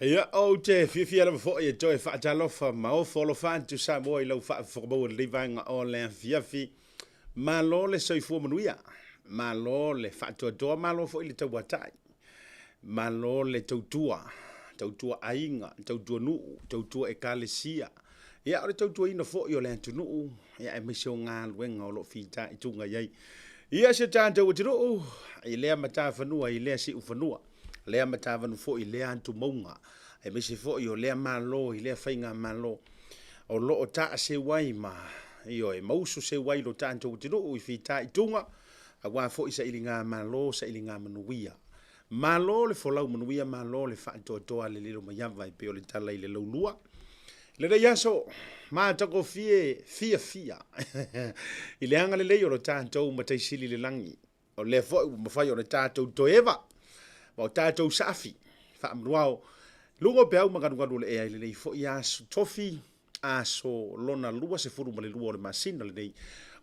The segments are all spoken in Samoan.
Ia, ou te fiafia lava foi e toe faatalofa ma ofo alofa atu Samoa i lau faafofoga maua i lenei vaega o le afiafi. Malo le soifua manuia, malo le faatoatoa, malo foi le tauatai, malo le tautua, tautua aiga, tautua nuu, tautua ekalesia. Ia, o le tautuaina foi o le atunuu, ia, aemaise o galuega o lo o fitaituga i ai. Ia, si o tatou atunuu, i lea matafanua i lea siufanua, lea matavanu foi i lea atumauga, aemaise foi o lea Malo i lea faigamalo o lo o taaseu ai ma, ioe, ma ususeu ai lo tatou atunuu i fitaituga, aua foi sailigamalo, sailigamanuia. Malo le folau manuia, malo le faatoatoa le lilo mai ava e pei o le tala i le laulua. Lenei aso, matagofie fiafia i le agalelei o lo tatou Matai Sili i le lagi. O lea foi ua mafai ona tatou toe eva ma o tatou saafi faamanuao luga o peau ma galugalu o le ea i lenei foi aso tofi, aso lona 22 o le masina lenei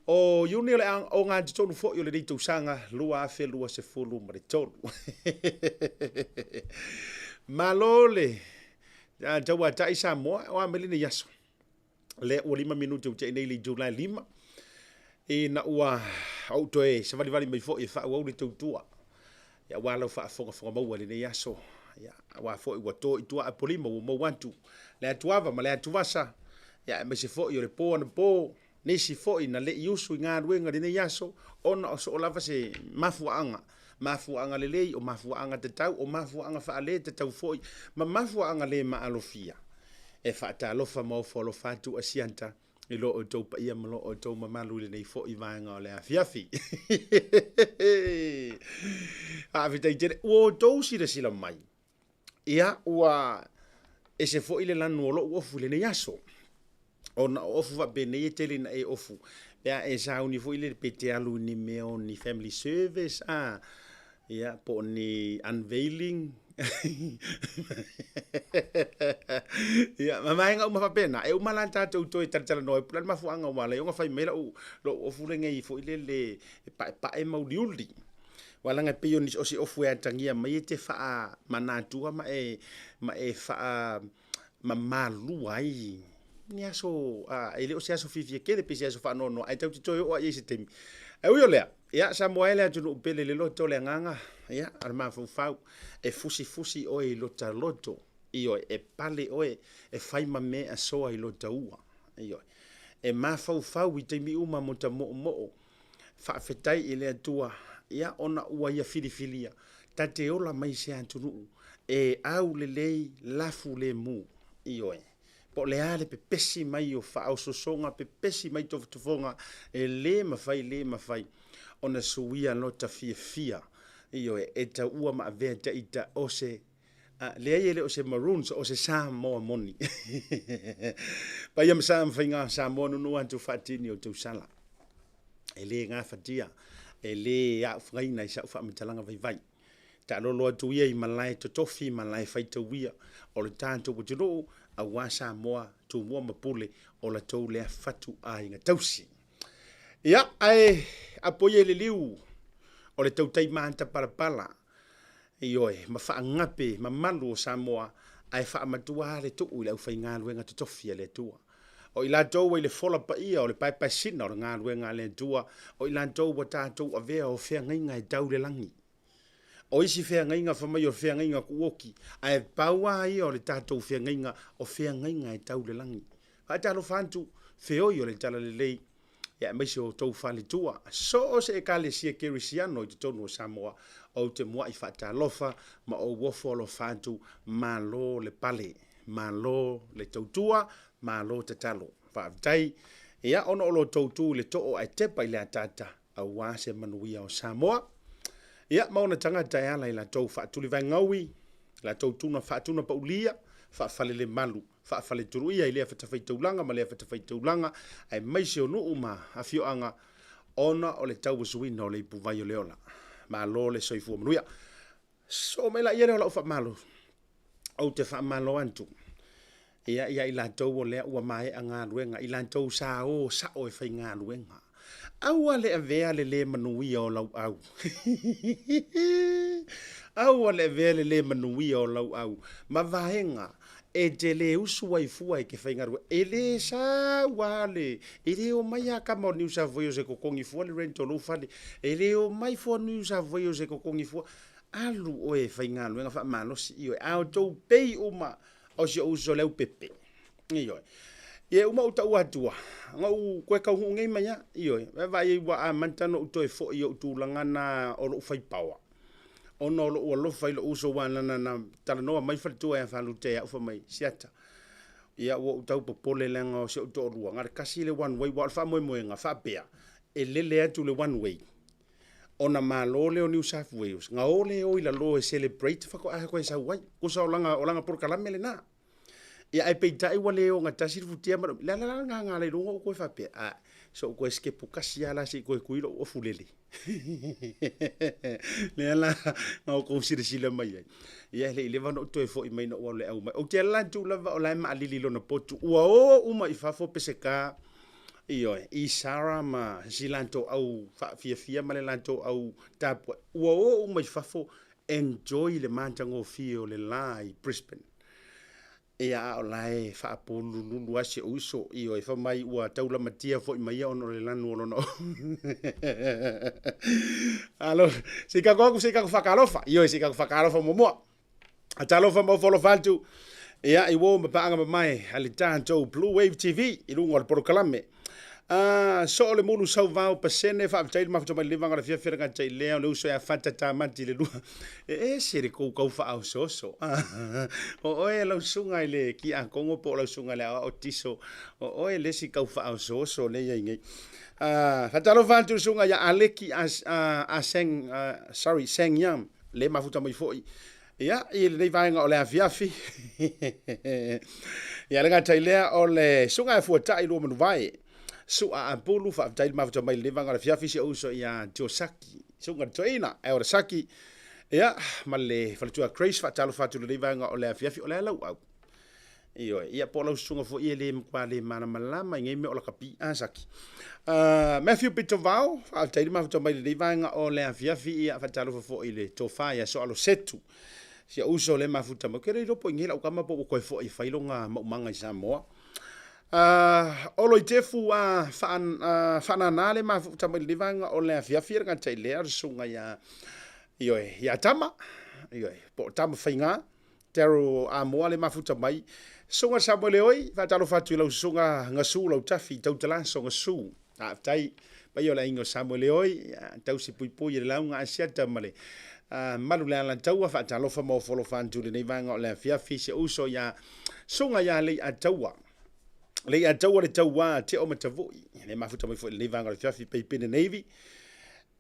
o Iuni o le ogatotonu foi o lenei tausaga 2023. Malo le tauatai Samoa, o a mai lenei aso? Lea ua 5 minute ua tea nei le itula e 5, ina ua ou toe savalivali mai foi e faaauau le tautua. Ia, aua lau faafogafoga maua i lenei aso. Ia, aua foi ua to i tua Apolima ua mou atu le atuava ma le atuvasa, ia, aemaise foi o le po anapo, nisi foi na le i usu i galuega i lenei aso, ona o soo lava se mafuaaga, mafuaaga lelei, o mafuaaga tatau, o mafuaaga faaletatau foi, ma mafuaaga le maalofia. E faatalofa ma ofo alofa atu a Siata i lo outou paia ma lo outou mamalu i lenei foi vaega o le afiafi. Faafetai tele. Ua outou silasila mai, ia ua ese foi le lanu o lou ofu i lenei aso. Ona o ofu faapenei e tele ina e ofu pe a e sauni foi lele pe te alu i ni mea o ni family service a, ia, po o ni unveiling ia, ma vaega uma faapena. E uma la tatou toe talatalanoa ai, po o le a le mafuaaga ua ala ai ona fai mai lau, lou ofu lenei foi lele e paepae ma uliuli. Aua leaga e pei o, o se ofu e atagia mai e te faamanatua ma e, ma e faamamalua ai ni aso, a, e le o se aso fiafia tele pe se aso faanoanoa, ae tatou te toe oo lava i ai i se taimi. Ae ui o lea, ia, Samoa e le atunuu pele i le loto le agaga, ia, o le mafaufau, e fusifusi oe i lota loto, ioe, e pale oe, e fai ma mea soa i lota ua, ioe. E mafaufau i taimi uma mo ta moomoo, faafetai i le Atua, ia, ona ua ia filifilia, ta te ola mai i se atunuu e aulelei lafu lemu, ioe. Po o le a le pepesi mai o faaososoga, pepesi mai tofotofoga, e le mafai, le mafai ona suia lota fiafia, ioe, e taua ma avea taita o se, a, leai e le o se Maroons, o se Samoa moni. Paia ma sa ma faiga o Samoa nunu atu faatini o tausala. E le gafatia, e le aofagaina i sau faamatalaga vaivai. Taalolo atu ia i malae totofi, malae faitauia o le tatou atunuu, aua Samoa, Tumua ma Pule, o latou lea fatu aiga tausi. Ia, ae apo ia i le liu o le tautai matapalapala, ioe, ma faagape mamalu o Samoa, ae faamatua le tuu i le aufaigaluega totofi a le Atua. O i latou ua i le fola paia o le paepaesina o le galuega a le Atua, o i latou ua tatou avea o feagaiga e tau le lagi. O isi feagaiga fai mai o feagaiga kuuoki, ae pau lava ia o le tatou feagaiga, o feagaiga e tau le lagi. Faatalofa atu, feoi o le Talalelei, aemaise o outou faletua, so o se Ekalesia Kerisiano i totonu o Samoa, ou te muai faatalofa ma ou ofo alofa atu, malo le pale, malo le tautua, malo tatalo. Faafetai, ia, ona o lo outou tu i le too ae tepa i le ataata, aua se manuia o Samoa. Ia, ma ona tagata e ala i latou faatulivaegaui, latou tuna faatunapaulia, faafalelemalu, faafaletuluia i lea fatafaitaulaga ma lea fatafaitaulaga, aemaise o nuu ma afioaga, ona o le tauasuina o le ipuvai o le ola. Malo le soifua manuia. Sosoo mai laia lea o lau faamalo. Ou te faamalo atu ia ia i latou o lea ua maea galuega, i latou sa o sao e faigaluega. Aua le avea le le manuia o lau au. Aua le avea le le manuia o lau au ma vaega e te le usu ai fua e te faigaluega. E le sau lava le, e le omai lava tama o New South Wales e totogi fua le rent o lou fale. E le omai fua New South Wales e totogi fua. Alu oe e faigaluega faamalosi, ioe, a outou pei uma o si ou uso le aupepe. Ioe. Ia e uma ou taua atua, na ou toe taunuu nei mai lava. Ioe. Vaavaai i ai ua amata ona ou toe foi i ou tulaga na o lou fai paoa, ona o lou alofa i lou uso aua na na talanoa mai faletua ia Falutea ia au fai mai, Siata, ia ua ou tau popole leaga o si ou toalua, na o le tasi le one way, aua o le faamoemoega faapea, e lele atu le one way, ona malo lea o New South Wales, na o lea e o i lalo e celebrate faatoa toe sau ai. Tusa o lana polokalame lena. Ia ae peitai ua le ogatasi le futia ma le le a la le gaga la i luga ou toe faapea, a, se i ou toe sikepu kasi lava la se i toe tui lou ofulele. Lea la na outou silasila mai ai. Ia e le i leva ona ou toe foi mai na ou alu e au mai. Ou te alu atu lava o la e maalili i lona potu. Ua o uma i fafo Peseta, ioe, i Sarah ma si latou au faafiafia ma le latou au tapuai. Ua o uma i fafo enjoy le matagofie o le la i Brisbane. Ia a o la e faapulululu lava si ou uso, ioe, fai mai ua tau lamatia foi ma ia ona o le lanu o lona Alo, se i tatou atu, se i tatou faatalofa. Ioe, se i tatou faatalofa muamua. Talofa ma ofo alofa atu. Ia, i uo ma paaga mamae a le tatou Blue Wave TV i luga o le polokalame. Soo le mulu sauvao pasene faafetai le mafuta mai le leva le fiafia le gata i lea o le uso ia fata tamati le lua e ese le kou kau faaosooso o oe lau susuga i le kiakogo po o lau susuga i le aoao tiso o oe le isi kau faaosooso lea i ai nei. Faatalofa atu le susuga ia Aleki Aseng sorry Seng Yam le mafuta mai foi Ia, i lenei vaega o le afiafi, ia le gata i lea o le susuga ia Fuatai Luamanuvae, Su'a Apulu, faafetai le mafuta mai i lenei vaega o le afiafi, si ou uso ia Josaki, susuga i le toeaina, Elder Saki, ia, ma le faletua Grace, faatalofa atu i lenei vaega o le afiafi, o le a lau au? Ioe, ia po o lau susuga foi e le matua le malamalama i nei mea o lakapi, a Saki? Matthew Pitovao, faafetai le mafuta mai i lenei vaega o le afiafi, ia faatalofa foi i le tofa ia Soalo Setu, si ou uso lea e mafuta mai. Ou te le iloa po o i nei lau tama po ua toe foi e fai lona maumaga i Samoa. Olo i Tefu a Faanana lea e mafuta mai i lenei vaega o le afiafi, e le gata i lea o le susuga ia, ioe, ia Tama, ioe, po o Tama Faiga. Daryl Amoa le mafuta mai. Susuga Samuele oi, faatalofa atu i lau susuga Gasu Lautafi, Tautalaso Gasu. Faafetai paia o le aiga o Samuele oi, tausi puipui i le lauga Asiata ma le malu le Alataua, faatalofa ma ofo alofa atu i lenei vaega o le afiafi, si ou uso ia Susuga ia Leiataua. Leiataua le Tauā Teo Matavui, le mafuta mai foi i lenei vaega o le afiafi, Peipene Navy.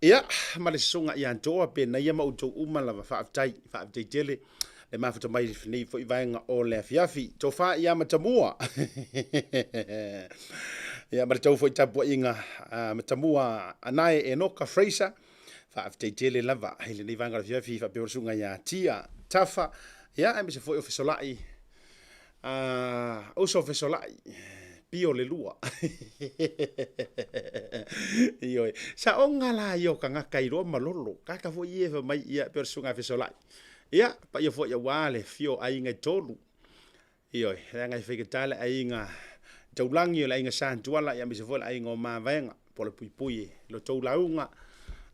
Ia, ma le susuga ia Toa, Penaia ma outou uma lava, faafetai, faafetai tele le mafuta mai lenei foi vaega o le afiafi. Tofa ia Matamua. Ia, ma le tou foi tapuaiga Matamua Anae Enoka Fraser, faafetai tele lava i lenei vaega o le afiafi, faapea foi le susuga ia Tia Tafa, ia, aemaise foi o Fesolai Uso fesolai, pio le lua. Ioe. Saoga la ia o tagata iloa malolo. Tagata foi ia e fai mai ia pei o le susuga ia Fesolai. Ia, paia foi aua le afio o aiga e tolu. Ioe, leaga e faigata le aiga Taulagi, o le aiga Sa Tuala, ia aemaise foi o le aiga o Mavaega, po o le Puipui e lo tou lauga.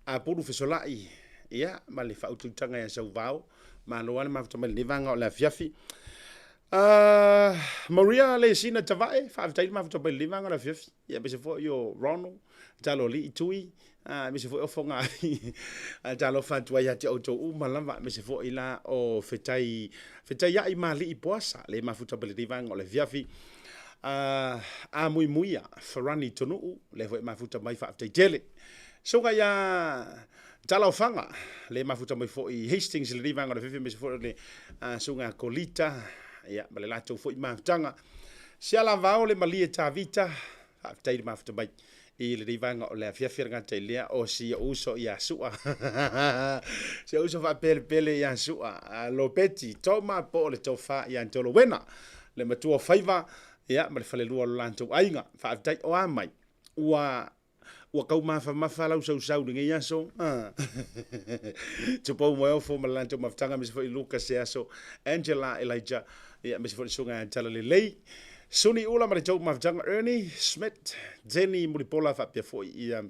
Apulu Fesolai, ia, ma le faautautaga ia Sauvao. Malo lava le mafuta mai lenei vaega o le afiafi. Maria Lesina Tavae, faafetai le mafuta mai lenei vaega o le afiafi. Ia, aemaise foi o Ronald, Taloalii Tui, aemaise foi o Fogaali. Talofa atu ai ia te outou uma lava, aemaise foi la o Fetai, Fetaiai Malii Poasa, le mafuta mai lenei vaega o le afiafi. Amuimuia Farani Tonuu, lea foi e mafuta mai, faafetai tele. Susuga ia Talaofaga, le mafuta mai foi i Hastings i lenei vaega o le afiafi, aemaise foi o le susuga ia Kolita, ia, ma le latou foi mafutaga. Sialavao le malie Tavita, faafetai le mafuta mai i lenei vaega o le afiafi. E le gata i lea, o si ou uso ia Sua, si ou uso faapelepele ia Sua, Lopeti Toma po o le Tofa ia Tolowena, le matua o Faiva, ia, ma le falelua o lo latou aiga. Faafetai o a mai, ua. Ua kau mafamafa lau sausau i lenei aso. Tupou Moeofo ma le latou mafutaga aemaise foi Lucas Seaso, Angela Elijah, ia aemaise foi le susuga ia Talalelei, Suni Ula ma le tou mafutaga, Ernie Smith, Jenny Mulipola faapea foi ia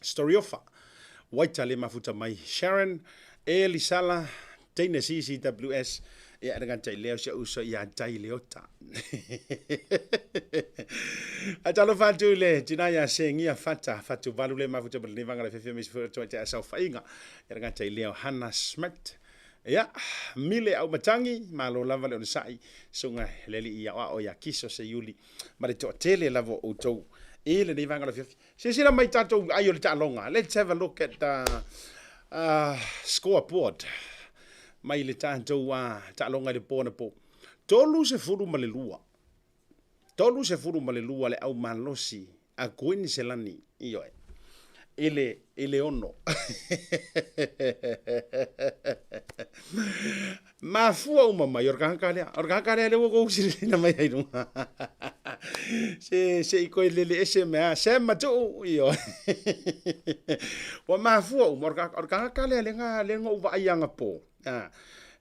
Storiofa, Waita le mafuta mai, Sharon Elisala, Teine CCWS, ia e le gata i lea o si ou uso ia Tai Leota. Ae talofa atu i le tina ia Segia Fata, Fatuvalu le mafuta mai lenei vaega le fiafia aemaise foi o le tamaitai a Saofaiga. Ia le gata i lea o Hannah Smith. Ia, Mile Aumatangi, malo lava le onosai, susuga i le alii aoao ia Kiso Seiuli ma le toatele lava o outou i lenei vaega o le afiafi. Silasila mai tatou ai o le taaloga. Let's have a look at the scoreboard mai le tatou taaloga i le po anapo. 32. 32 le au malosi a Kuiniselani. Ioe. I le, i le 6. Mafua uma mai o le tagata lea. O le tagata lea lea ua kou silasila mai ai luga. Se, se i koe lele ese mea. Sam Matuu, ioe. Ua mafua uma, o le tagata lea lea lea na ou vaai anapo. Ah,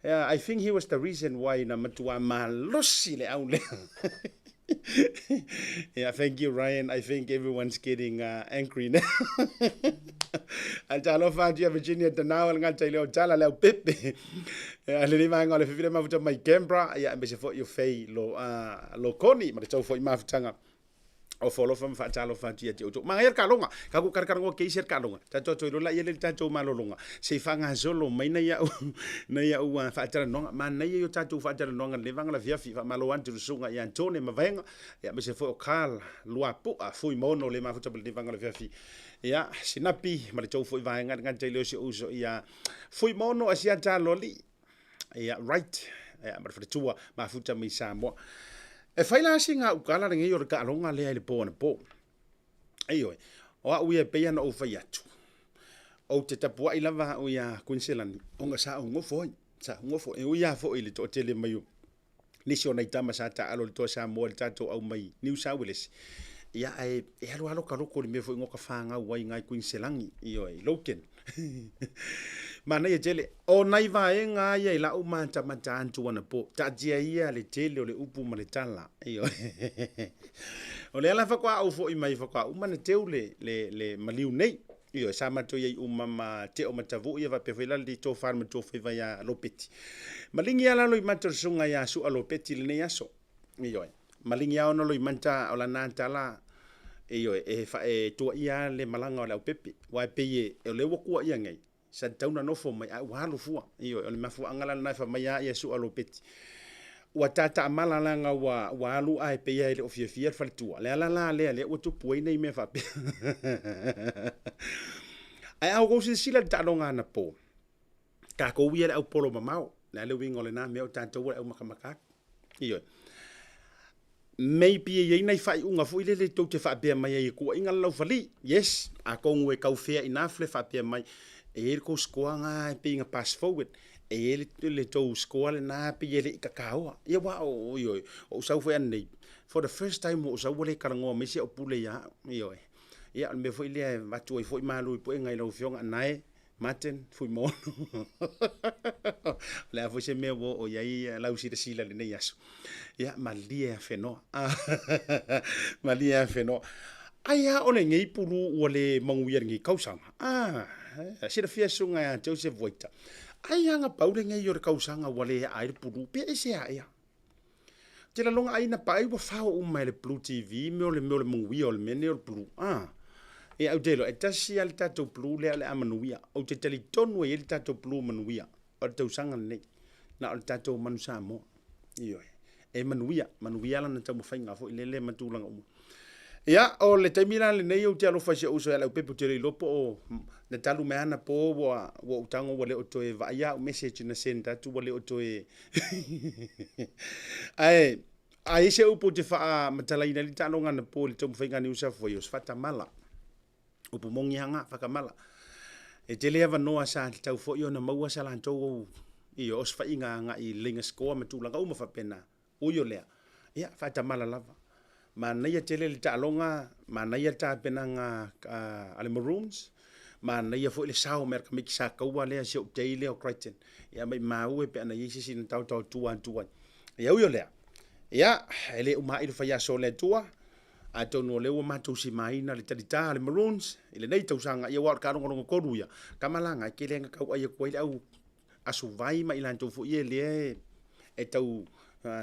yeah, I think he was the reason why na matua malosi le au lea. Yeah, thank you, Ryan. I think everyone's getting angry now. Ae talofa atu ia Virginia Tanao le gata i leo tala le au pepe. Le nei vaega o le fifile mafuta mai Canberra, ia aemaise foi o Faye lo, lo Koni ma le tau foi mafutaga o folofa ma faatalofa atu ia te outou. Manaia le taaloga, tatou talatalanoa keisi le taaloga. Tatou toe iloa laia le tatou malologa se i faagasolo mai nai au nai au faatalanoaga. Manaia ia o tatou faatalanoaga i lenei vaega o le afiafi. Faamalo atu i le susuga ia Tone Mavaega, ia aemaise foi o Carl Luapu'a Fuimaono le mafuta mai lenei vaega o le afiafi. Ia Sinapi ma le tou foi vaega le gata i le o si ou uso ia Fuimaono Asiata Aloalii. Ia right, ia ma le faletua mafuta mai Samoa. E fai la sina ukala lenei o le taaloga lea i le po anapo. Ioe, o au ia e pei ona ou fai atu, ou te tapuai lava au iā Kuiniselani, ona sa ou nofo ai, sa ou nofo, e ui lava foi i le toatele mai o nisi o nai tama sa taaalo i le Toa Samoa i le tatou au mai Niu Sauelesi, ia ae e alu lava loka loko i le mea foi na ota fanau ai i ina i Kuiniselani, ioe, i Logan. Manaia tele. O nai vaega ia i lau matamata atu anapo, taatia ia le tele o le upu ma le tala. Ioe. O lea la faatoa ou foi mai faatoa uma ona teu le, le, le maliu nei. Ioe, sa matou i ai uma ma Teo ma Tavuu ia faapea foi la le tofa le matua faiva ia Lopeti. Maligi lava la loimata o le susuga ia Su'a Lopeti i lenei aso. Ioe. Maligi lava ona loimata o lana tala, ioe, e, e tuaia le malaga o le aupepe. Aua e pei e, o lea ua tuaia nei, sa tatau ona nofo mai, ae ua alu fua. Ioe, o le mafuaaga la lena e fai mai a ia Su'a Lopeti. Ua tatamala leaga ua, ua alu ae pei lava e le o fiafia le faletua. Le ala la lea, lea ua tupu ai nai mea faapea. Ae a outou silasila i le taaloga anapo, tatou ia le au polo mamao. O le a le uiga o lena mea, o tatou o le au matamata atu. Ioe. Maybe e i ai nai faaiuga foi lele tou te faapea mai ai e tuuaiga le laufali. Yes, atonu e tau fea enough le faapea mai e i ai le tou score na e pei na pass forward, e i ai le tou score lena e pei e le i tataoa. Ia aua o, ioe, o ou sau foi ananei, for the first time ua ou sau ua le talanoa mai si au pule ia au, ioe. Ia o le mea foi lea e avatu ai foi malu i puega i lau Afioga Anae, Martin Fuimaono. O le a foi se mea ua oo i ai lau silasila i lenei aso. Ia, malie afenoa. Malie afenoa. Ai a o lenei pulu ua le manuia i lenei tausaga. Ah, silafia susuga ia Joseph Waita. Ai a na pau lenei o le tausaga ua le aa ai le pulu. Pe aisea ea? Ou te lagona ai na pae ua fao uma e le Blue TV mea o le mea o le manuia o le mea nei o le Blue. Ah. Ia ou te iloa e tasi lava le tatou Blue lea o le a manuia. Ou te talitonu e i ai le tatou Blue manuia o le tausaga lenei. Na o le tatou Manu Samoa. Ioe. E manuia, manuia lana taumafaiga foi lele ma tulaga uma. Ia, o le taimi la lenei ou te alofa i si ou uso ia Leaupepe, ou te le iloa po o na talu mai anapo ua ou tago ua le o toe vaaia au message na send atu ua le o toe Ae a i ai se upu ou te faamatalaina ai le taaloga anapo i le taumafaiga a New South Wales, faatamala. Upu moni lava na, faatamala. E tele avanoa sa tatau foi ona maua sa latou ioe, osofaiga agai i laina score ma tulaga uma faapena. Ui o lea, ia, faatamala lava. Manaia tele le taaloga, manaia le tapenaga a le Maroons, manaia foi le sao mai a le tamaiti sa taua lea, si ou tei lea o Crichton. Ia maimau e pe ana i ai se isi na taotao tua atu ai. Ia ui o lea, ia, e le uma ai le faiaso o le Atua, atonu o lea ua matou simaina le talita a le Maroons i lenei tausaga, ia aua o le taaloga lona tolu ia, tama la na e tele ina tauai atu ai le au Aso Vai ma i latou foi ia lea e tau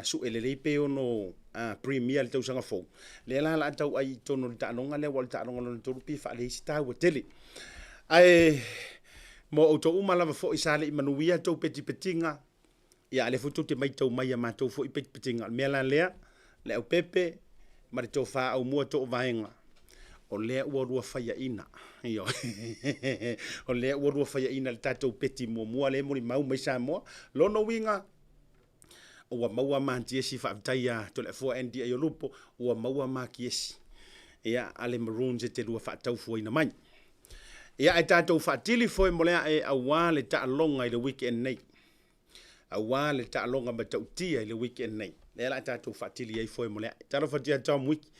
sue lelei pe ono Premier i le tausaga fou. Lea la o le a tauai i totonu o le taaloga lea aua o le taaloga lona tolu pei e faaleai se taua tele. Ae mo outou uma lava foi sa le i manuia tou petipetiga, ia a o lea foi tou te matau mai i a matou foi petipetiga. O le mea la lea, Leaupepe ma le tofa aumua toovaega, o lea ua lua faiaina, ioe, o lea ua lua faiaina i le tatou peti muamua lea e molimau mai Samoa. Lona uiga, ua maua matiesi, faafetai ia Toleafoa Andy Aiolupo, ua maua matiesi ia a le Maroons e te lua faataufuaina mai. Ia ae tatou faatili foe mo le ae aua le taaloga i le weekend nei. aua le taaloga matautia i le weekend nei. Lea la tatou faatili ai foe mo le ae. Talofa tia Tom Wiki.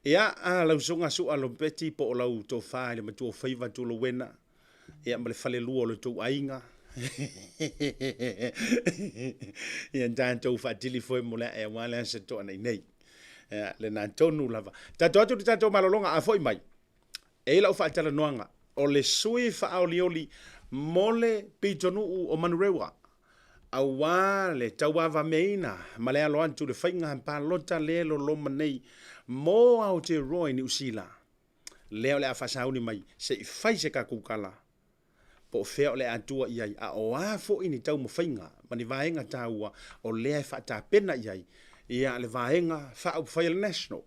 Ia, a lau susuga Sua Lopeti po o lau tofa i le matua o faiva Tulowena, ia ma le falelua o le tou aiga. Ia tatou faatili foe mo le ae aua le aso Toonai nei. Ia, lena tonu lava. Tatou atu i le tatou malologa, a foi mai, E i ai lau faatalanoaga, o le sui faaolioli mo le pitonuu o Manurewa, aua le tauavameaina ma le alo atu i le faiga palota le loloma nei mo Aotearoa i Niu Sila, lea o le a faasauni mai se i fai se tatou tala po o fea o le a tua i ai, a o a foi ni taumafaiga ma ni vaega taua o lea e faatapena i ai ia le Vaega Faaupufai a le National,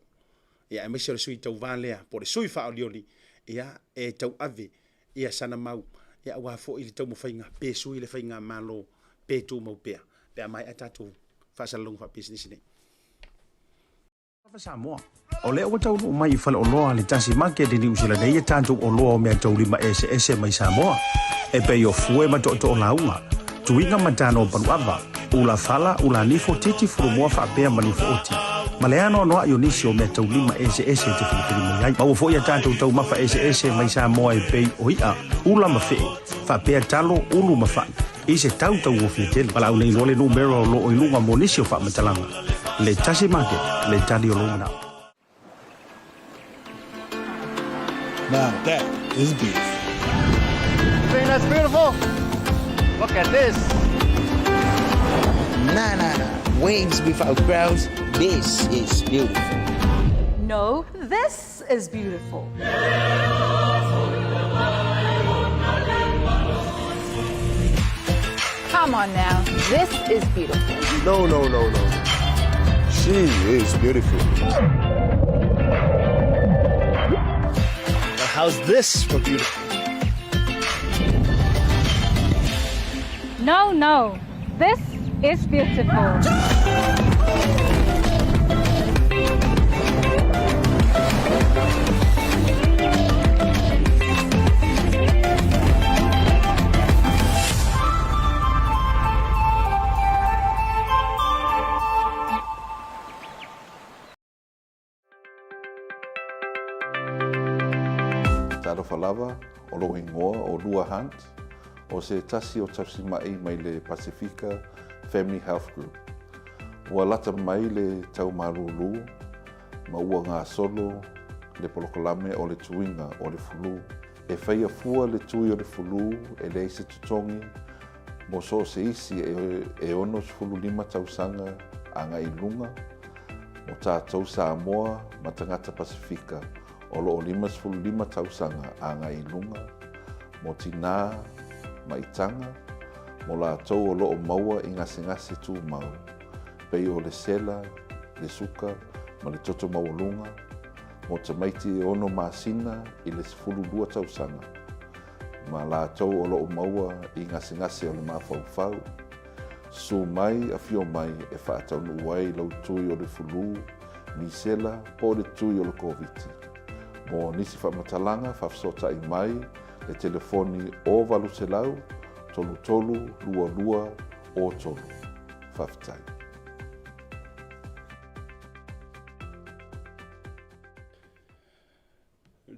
ia aemaise o le sui tauva lea po o le sui faaolioli ia e tauave ia sana mau, ia aua foi le taumafaiga pe sui le faigamalo pe tumau pea pe a maea tatou faasalalauga faapisinisi nei. Lava Samoa. O lea ua taunuu mai i faleoloa a le Tasi Market i Niu Sila nei a tatou oloa o meataulima eseese mai Samoa, e pei o fue ma tootoo lauga, tuiga ma tano paluava, ula fala, ula nifo, titi, fulumoa faapea ma nifo oti, ma le anoanoai o nisi o meataulima eseese e te filifili mai ai. Maua foi a tatou taumafa eseese mai Samoa e pei o i'a, ula ma fe'e, faapea talo, ulu ma fa'i. I se tau tauofie tele. Valaau nei loa le numera o lo o i luga mo nisi o faamatalaga. Le Tasi Market, le tali o lou manao. Now that is beautiful. You think that's beautiful? Look at this. Nah, nah, nah. Wings without crowns. This is beautiful. No, this is beautiful. Come on now, this is beautiful. No, no, no, no. She is beautiful. Now how's this for beautiful? No, no, this is beautiful. Talofa lava, o lou ingoa o Lua Hunt, o se tasi o tausimaʻi mai le Pasifika Family Health Group. Ua lata mai le tau malūlū ma ua gasolo le polokalame o le tuiga o le fulu. E faia fua le tui o le fulu e leai se totogi mo so o se isi e 65 tausaga agai i luga, mo tatou Samoa ma tagata Pasifika o lo o 55 tausaga agai i luga, mo tinā ma itaga, mo latou o lo o maua i gasegase tumau, pei o le sela, le suka ma le toto maualuga, mo tamaiti e ono masina i le 12 tausaga, ma latou o lo o maua i gasegase o le mafaufau. Susu mai, afio mai e faataunuu ai lau tui o le fulu, misela po o le tui o le Koviti. Mo nisi faamatalaga, faafesootai mai le telefoni o 800 33 22 o 3. Faafetai.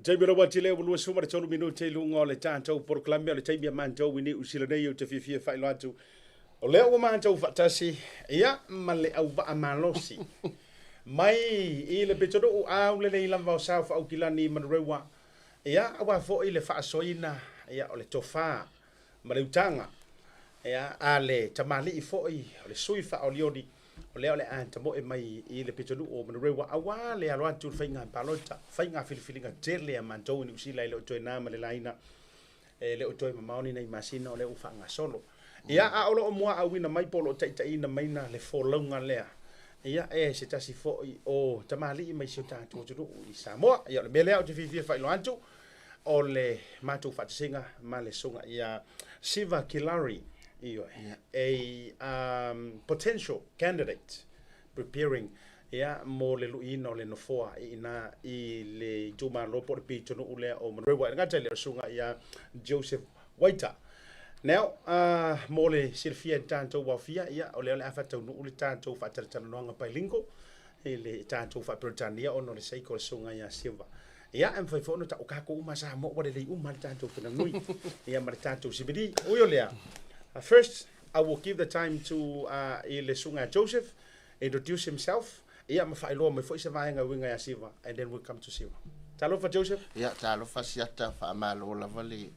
Taimi o le uati lea ua 23 minute i luga o le tatou polokalame o le taimi a matou i Niu Sila nei ou te fiafia e faailoa atu o lea ua matou faatasi ia ma le auvaa malosi mai i le pitonuu aulelei lava o South Aukilani i Manurewa ia aua foi le faasoaina ia o le tofa ma le utaga ia a le tamalii foi o le sui faaolioli o lea o le a tamoe mai i le pitonuu o Manurewa aua le alo atu i le faiga palota, faiga filifiliga tele a matou i Niu Sila e le o toe na ma le laina, e le o toe mamao ni nai masina o lea ua faagasolo. Ia, a o lo o muaauina mai po o lo o taitaiina maina le folauga lea, ia, e se tasi foi o tamalii mai si o tatou atunuu i Samoa. Ia, o le mea lea ou te fiafia e faailoa atu, o le matou faatasiga ma le susuga ia Siva Kilari, ioe, a potential candidate preparing ia mo le luiina o le nofoa i ina i le itumalo po o le pitonuu lea o Manurewa. E le gata i lea o le susuga ia Joseph Waita. Now, mo le silafia e tatou aofia, ia, o lea o le a faataunuu le tatou faatalatalanoaga bilingual i le tatou faa-Peretania ona o le seiko o le susuga ia Siva. Ia, e mafai foi ona tau tatou uma Samoa ua lelei uma le tatou finagui ia ma le tatou CBD. Ui o lea, first, I will give the time to i le susuga ia Joseph, introduce himself, ia ma faailoa mai foi se vaega e uiga ia Siva, and then we'll come to Siva. Talofa Joseph. Ia, talofa Siata, faamalo lava le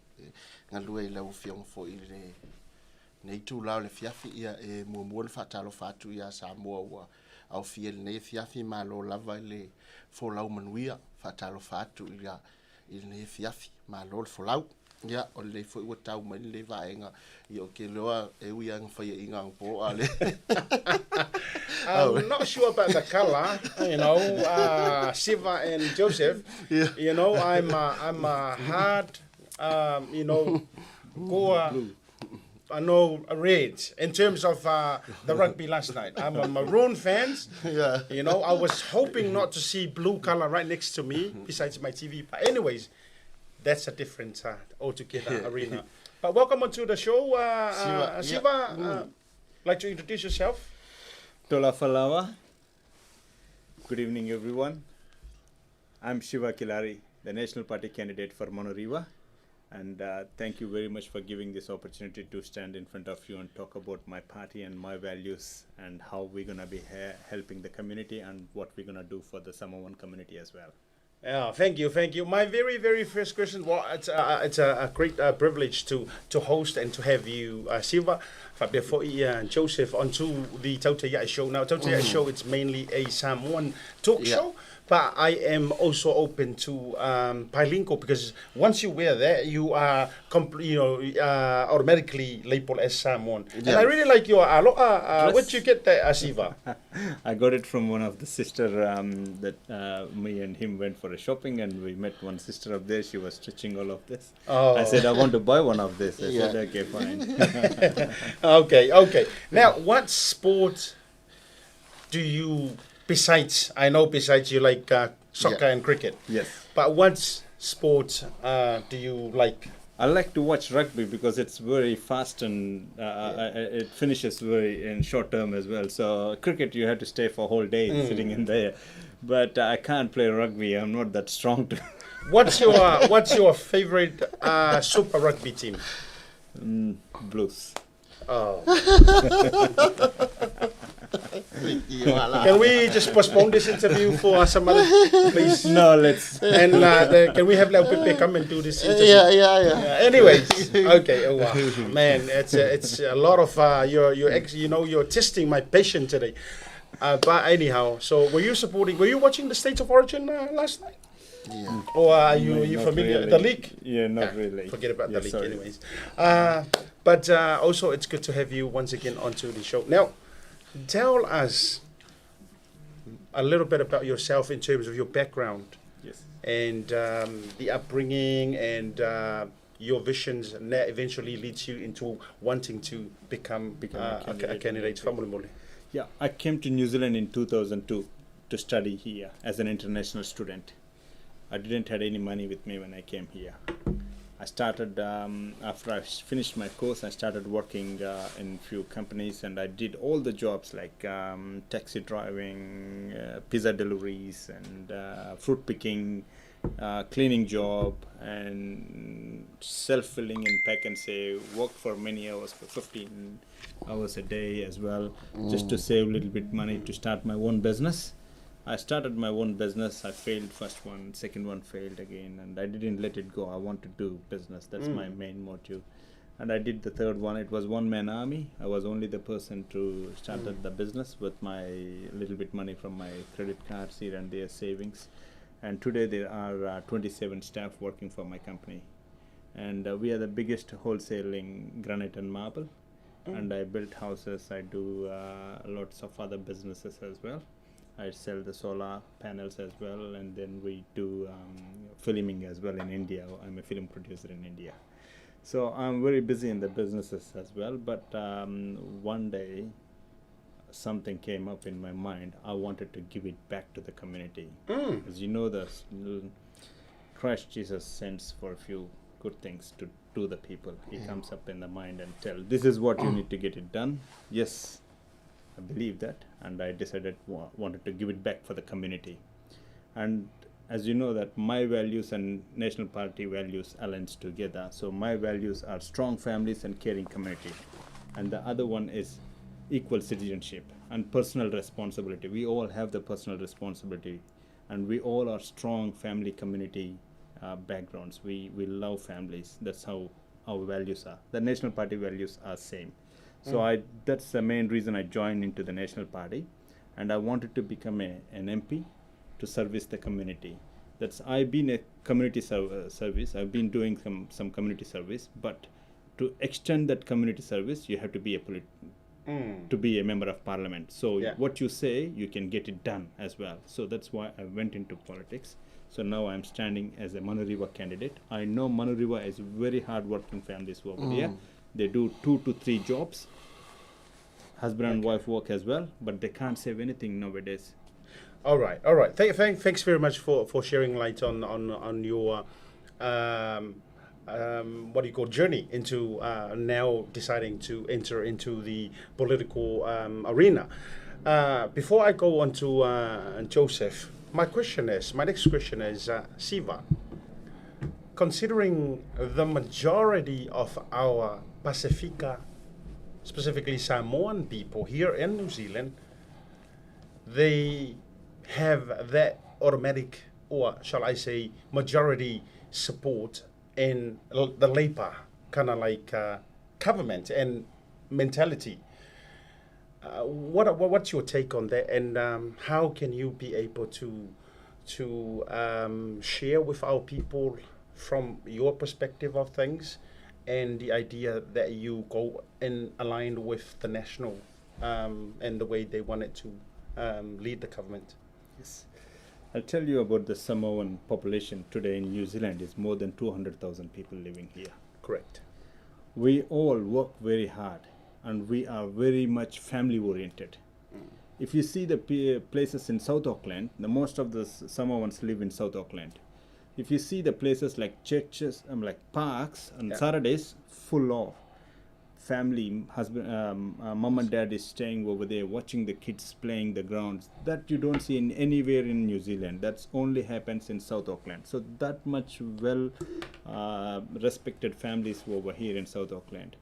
galue i lau Afioga foi i lenei itula o le afiafi. Ia, e muamua ona faatalofa atu ia Samoa ua aofia i lenei afiafi, malo lava i le folau manuia, faatalofa atu i lenei afiafi, malo le folau. Ia, o lenei foi ua tau mai lenei vaega, ia ou te iloa e ui lava ina faiaina anapo, a o le I'm not sure about the color, Siva and Joseph. Yeah. I'm a hard, core, I know red in terms of the rugby last night. I'm a maroon fan. Yeah. I was hoping not to see blue color right next to me besides my TV. But anyways, that's a different altogether arena. But welcome onto the show, Siva. Siva. Like to introduce yourself? Tola Falawa. Good evening, everyone. I'm Siva Kilari, the National Party candidate for Manurewa. And thank you very much for giving this opportunity to stand in front of you and talk about my party and my values and how we're going to be helping the community and what we're going to do for the Samoan community as well. Yeah, thank you, thank you. My very, very first question, well, it's a great privilege to host and to have you, Siva, faapea foi Joseph, onto the Tautai Show. Now, Tautai Show, it's mainly a Samoan talk show, but I am also open to bilingual because once you wear that, you are automatically labeled as Samoan. And I really like your aloha. Where'd you get that, Siva? I got it from one of the sister that me and him went for a shopping, and we met one sister up there. She was stitching all of this. Oh. I said, I want to buy one of this. I said, okay, fine. Okay. Now, what sport do you, besides, I know besides you like soccer and cricket. Yes. But what sport do you like? I like to watch rugby because it's very fast and it finishes very in short term as well. So cricket, you have to stay for a whole day sitting in there. But I can't play rugby. I'm not that strong to. What's your favorite Super Rugby team? Blues. Oh. Can we just postpone this interview for some other, please? No, let's. And can we have Leo Pepe come and do this interview? Yeah. Anyways, okay. Oh, wow. Man, it's a lot of your ex. You know, you're testing my patience today. But anyhow, so were you supporting? Were you watching the State of Origin last night? Yeah. Or are you, No, you not familiar really. The league? Yeah, not really. Forget about Yeah, the league, sorry. anyways. But also, it's good to have you once again onto the show. Now, tell us a little bit about yourself in terms of your background. Yes. And the upbringing and your visions, and that eventually leads you into wanting to become, Become a a candidate. candidate. Fa'amolemole. Yeah, I came to New Zealand in 2002 to study here as an international student. I didn't have any money with me when I came here. I started, after I finished my course, I started working in few companies, and I did all the jobs like taxi driving, pizza deliveries, and fruit picking, Cleaning job and self-filling in Pak'nSave, work for many hours, for 15 hours a day as well, just to save a little bit money to start my own business. I started my own business. I failed first one, second one failed again, and I didn't let it go. I want to do business. That's my main motive. And I did the third one. It was one-man army. I was only the person to start the business with my little bit money from my credit cards here and there savings. And today there are 27 staff working for my company. And we are the biggest wholesaling granite and marble. And I built houses. I do lots of other businesses as well. I sell the solar panels as well, and then we do filming as well in India. I'm a film producer in India. So I'm very busy in the businesses as well, but one day something came up in my mind. I wanted to give it back to the community. As you know, the Christ Jesus sends for a few good things to do the people. He comes up in the mind and tell, this is what you need to get it done. Yes, I believe that, and I decided wanted to give it back for the community. And as you know that my values and National Party values aligns together. So my values are strong families and caring community. And the other one is equal citizenship and personal responsibility. We all have the personal responsibility, and we all are strong family community backgrounds. We love families. That's how our values are. The National Party values are same. So that's the main reason I joined into the National Party, and I wanted to become an MP to service the community. I've been a community service. I've been doing some community service, but to extend that community service, you have to be a to be a member of parliament. So what you say, you can get it done as well. So that's why I went into politics. So now I'm standing as a Manurewa candidate. I know Manurewa is very hard-working families over there. They do 2 to 3 jobs. Husband and wife work as well, but they can't save anything nowadays. All right, all right. Thanks very much for sharing light on your what do you call journey into now deciding to enter into the political arena. Before I go on to Joseph, my next question is Siva. Considering the majority of our Pasifika, specifically Samoan people here in New Zealand, they have that automatic, or shall I say, majority support in the Labour kind of like government and mentality. What's your take on that, and how can you be able to share with our people from your perspective of things, and the idea that you go in aligned with the national and the way they want it to lead the government? Yes. I'll tell you about the Samoan population today in New Zealand is more than 200,000 people living here. Correct. We all work very hard, and we are very much family oriented. If you see the places in South Auckland, the most of the Samoans live in South Auckland. If you see the places like churches, like parks on Saturdays, full of family, husband, mom and dad is staying over there watching the kids playing the grounds. That you don't see in anywhere in New Zealand. That's only happens in South Auckland. So that much well respected families over here in South Auckland.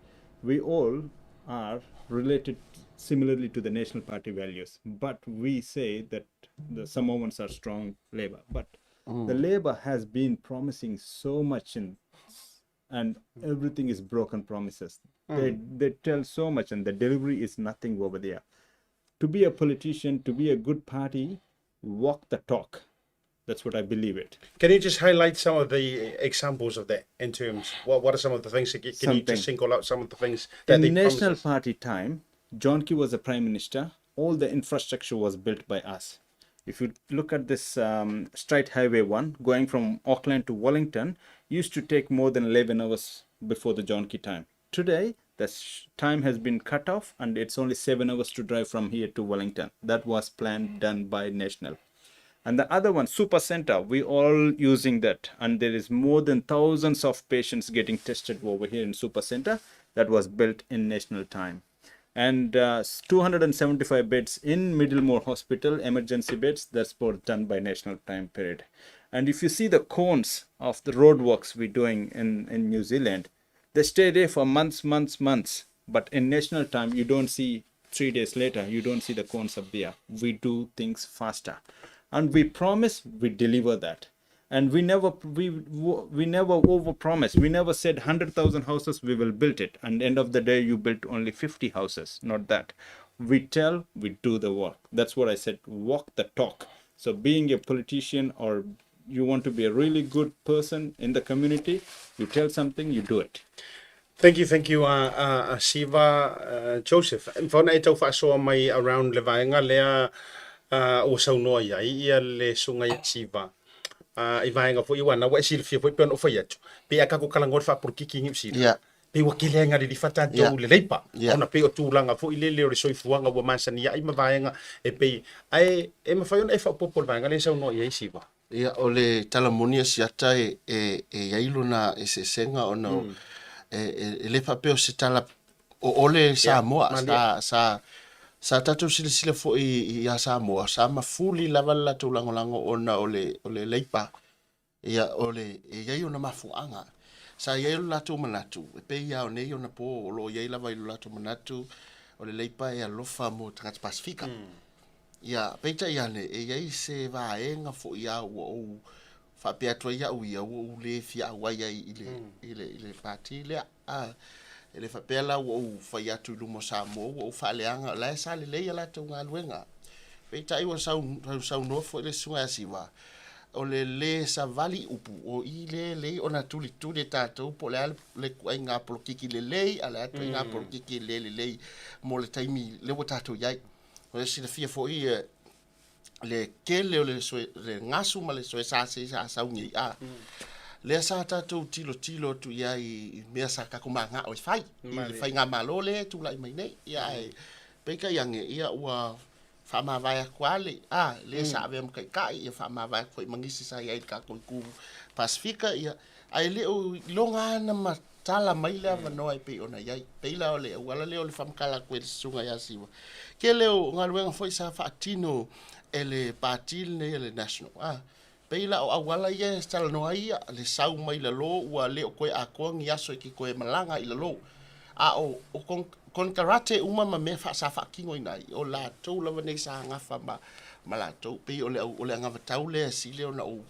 We all are related similarly to the National Party values, but we say that the Samoans are strong Labour, but the Labour has been promising so much and everything is broken promises. They tell so much, and the delivery is nothing over there. To be a politician, to be a good party, walk the talk. That's what I believe it. Can you just highlight some of the examples of that in terms? What are some of the things? Can you just single out some of the things that in they National promises? Party time, John Key was the prime minister. All the infrastructure was built by us. If you look at this straight highway one going from Auckland to Wellington, used to take more than 11 hours before the John Key time. Today, the time has been cut off, and it's only 7 hours to drive from here to Wellington. That was planned done by National. And the other one, Super Center, we all using that. And there is more than thousands of patients getting tested over here in Super Center that was built in National time. And 275 beds in Middlemore Hospital, emergency beds, that's both done by National time period. And if you see the cones of the roadworks we're doing in, in New Zealand, they stay there for months, months, months. But in national time, you don't see 3 days later, you don't see the cones up there. We do things faster. And we promise, we deliver that. And we never we we never overpromise. We never said 100,000 houses, we will build it. And end of the day, you built only 50 houses, not that. We tell, we do the work. That's what I said, walk the talk. So being a politician or you want to be a really good person in the community, you tell something, you do it. Thank you, thank you uh, uh, uh Siva uh, Joseph. E mafai ona e tau faasoa mai around le vaega lea uh, ua saunoa i ai ia le susuga ia Siva uh, i vaega foi aua na ua e silafia foi pei ona ou fai atu, pei a tatou talanoa i le faapolokiki i Niu Sila, Yeah. pei ua tele ai na lilifa tatou Yeah. i le Leipa, Yeah. ona pei o tulaga foi lele o le soifuaga ua masani ai ma vaega e pei, ae e mafai ona e faaopoopo i le vaega lea e saunoa i ai Siva. Ia, o le tala moni a Siata e, e, e i ai lona eseesega ona mm. e, e, e le faapea o se tala o ole Samoa. Yeah, sa, sa, sa tatou silasila foi iā Samoa, sa mafuli lava le latou lagolago ona o le, o le Leipa. Ia, o le, e i ai ona mafuaaga. Sa i ai lo latou manatu, e pei lava o nei ona po, o lo o i ai lava i lo latou manatu, o le Leipa e alofa mo tagata Pasefika. Mm. Ia, peitai ane, e i ai se vaega foi a ua ou faapea atu ai au ia, ua ou le fia auai ai i le, i le, i le pati lea. A, e le faapea la ua ou fai atu i luma o Samoa, ua ou faaleaga, o la e sa lelei a latou galuega. Peitai ua sau, saunoa foi le Susuga ia Siva, o le le savali upu, o i le lelei ona tulituli e tatou po o le a le, le ituaiga polokiki lelei, a o le a le ituaiga polokiki le lelei mo le taimi lea ua tatou i ai. Ua silafia foi le tele o le, soe, le gasu ma le soe sa se sa sau nei a. Lea sa tatou tilotilo atu i ai i mea sa tatou mana'o e fai i le faigamalo lea e tulai mai nei. Ia ae peitai ane ia ua faamavae atu lava le a lea sa avea ma taitai ia faamavae atu foi ma nisi sa i ai i le tatou itu Pasefika ia ae le o iloga lava ona matala mai le avanoa e pei ona i ai. Pei la o le auala lea o le faamatala atu e le Susuga ia Siva. Tele o galuega foi sa faatino e le Pati lenei a le National. A, pei la o auala ia e talanoa ai ia, le sau mai lalo ua le o toe atoa ni aso e te toe malaga i lalo. A o, o konekarate uma ma mea sa faatinoina ai, o latou lava nei sa gafa ma, ma latou. Pei o le, o le anavatau lea e sili ona ou,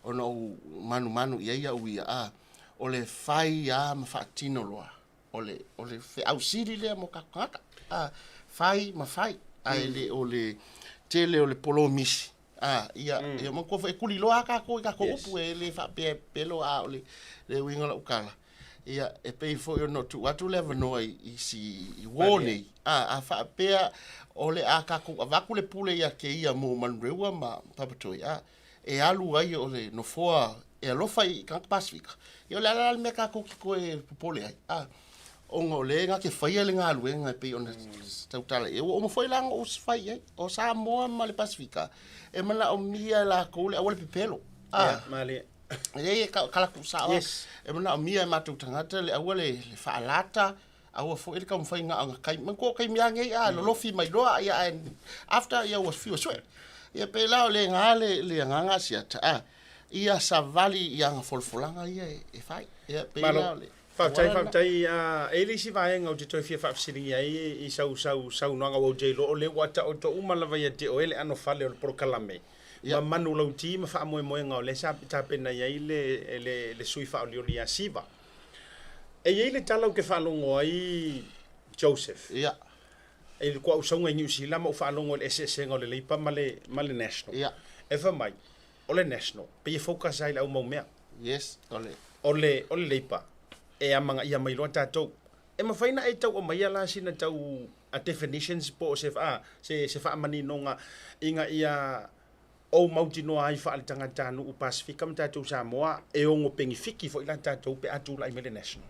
ona ou manumanu i ai au ia, a, o le fai lava ma faatino loa. O le, o le feau sili lea mo tatou tagata. A, fai ma fai, ae le o le tele o le polomisi. A, ia, ia manatua foi e tuliloa lava tatou i tatou upu, e le faapea e pepelo, a o le, le uiga o lau tala. Ia, e pei foi ona tuu atu le avanoa i, i si i uō nei, a, a faapea o le a tatou avatu le pule ia te ia mo Manurewa ma Papatoe, a, e alu ai o le nofoa e alofa i tagata Pasefika, ia o le a la le mea tatou te toe popole ai, a, ona o lea na te faia le galuega e pei ona tautala i ai. Ua uma foi la ona ou fai i ai, o Samoa ma le Pasefika, e manaomia e lakou le auala pepelo, a, Ia, malie. e e kala tuusao Yes. e manaomia e matou tagata le aua le, le faalata aua foi le taumafaiga o na taimi manatua o taimi lava nei a lolofi mai loa ia ae after ia ua fiu e sue ia pei la o lena le, le agaga a Siata a ia savali i ana folafolaga ia e, e fai ia pei Malo. la o le Faafetai, auala lena. faafetai. Ah, e i ai le isi vaega ou te toe fia faafesiligia ai i sau, sau saunoaga ua ou jailoa o lea ua taoto uma lava ia te oe le ano fale o le polokalame Ia. ma manulauti ma faamoemoega o lea sa tapena i ai le, le, le sui faaolioli ia Siva. E i ai le tala ou te faalogo ai Joseph, Ia. i le kuausauga i Niu Sila ma ou faalogo i le eseesega o le Leipa ma le, ma le National. Ia. E fai mai, o le National, pei e focus ai i le au mau mea. Yes, o le. O le, o le Leipa, e amagaia mai loa tatou. E mafai ona e tau aumaia la sina tau a definitions po o se, a, se, se faamaninoga ina ia ou mautinoa ai faale-tagatanuu Pasefika ma tatou Samoa e ono penifiki foi la tatou pe a tulai mai le National.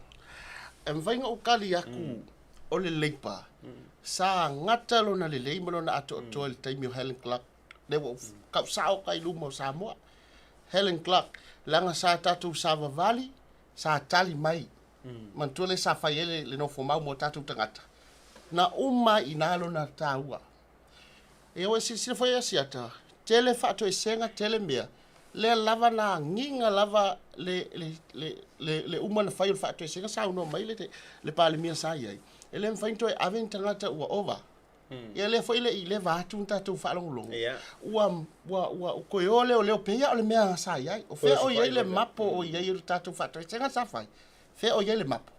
E mafai ona ou tali atu o le Leipa sa gata lona lelei ma lona atoatoa i le taimi o Helen Clark. Lea ua ou kau sao ka i luma o Samoa. Helen Clark, leaga sa tatou savavali, sa tali mai. Manatua lea sa fai ai le, le nofomau mo tatou tagata. Na uma ai i ina lona taua. Ia ua e silasila foi e Asiata, tele faatoesega, tele mea. Lea lava na agiga lava le, le, le, le, le uma na fai o le faatoesega, saunoa mai le, le Palemia sa i ai, e le mafai ona toe ave ni tagata ua ova. Ia lea foi e le i leva atu ni tatou faalogologo, ua, ua, ua toe o leoleo pei lava o le mea sa i ai. O fea o i ai le mapo o i ai o le tatou faatoesega sa fai? Fea o i ai le mapo?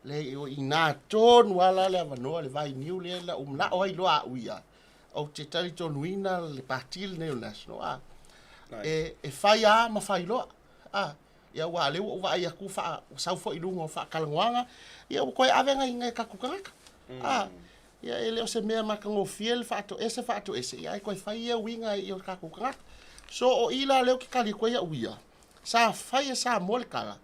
Leai, o i ina tonu lava la le avanoa, le vainiu lea na ou manao ai loa au ia, ou te talitonuina le Pati lenei o le National, a, e, e fai lava ma fai loa. A, ia aua o lea ua ou vaai atu faa, ua sau foi i luga o faatalanoaga, ia ua toe ave nai, nai tatou tagata. A, ia e le o se mea matagofie le faatoese faatoese, ia ae toe fai ia uiga i o tatou tagata. So o i la lea ou te tali atu ai au ia, sa fai e Samoa le tala,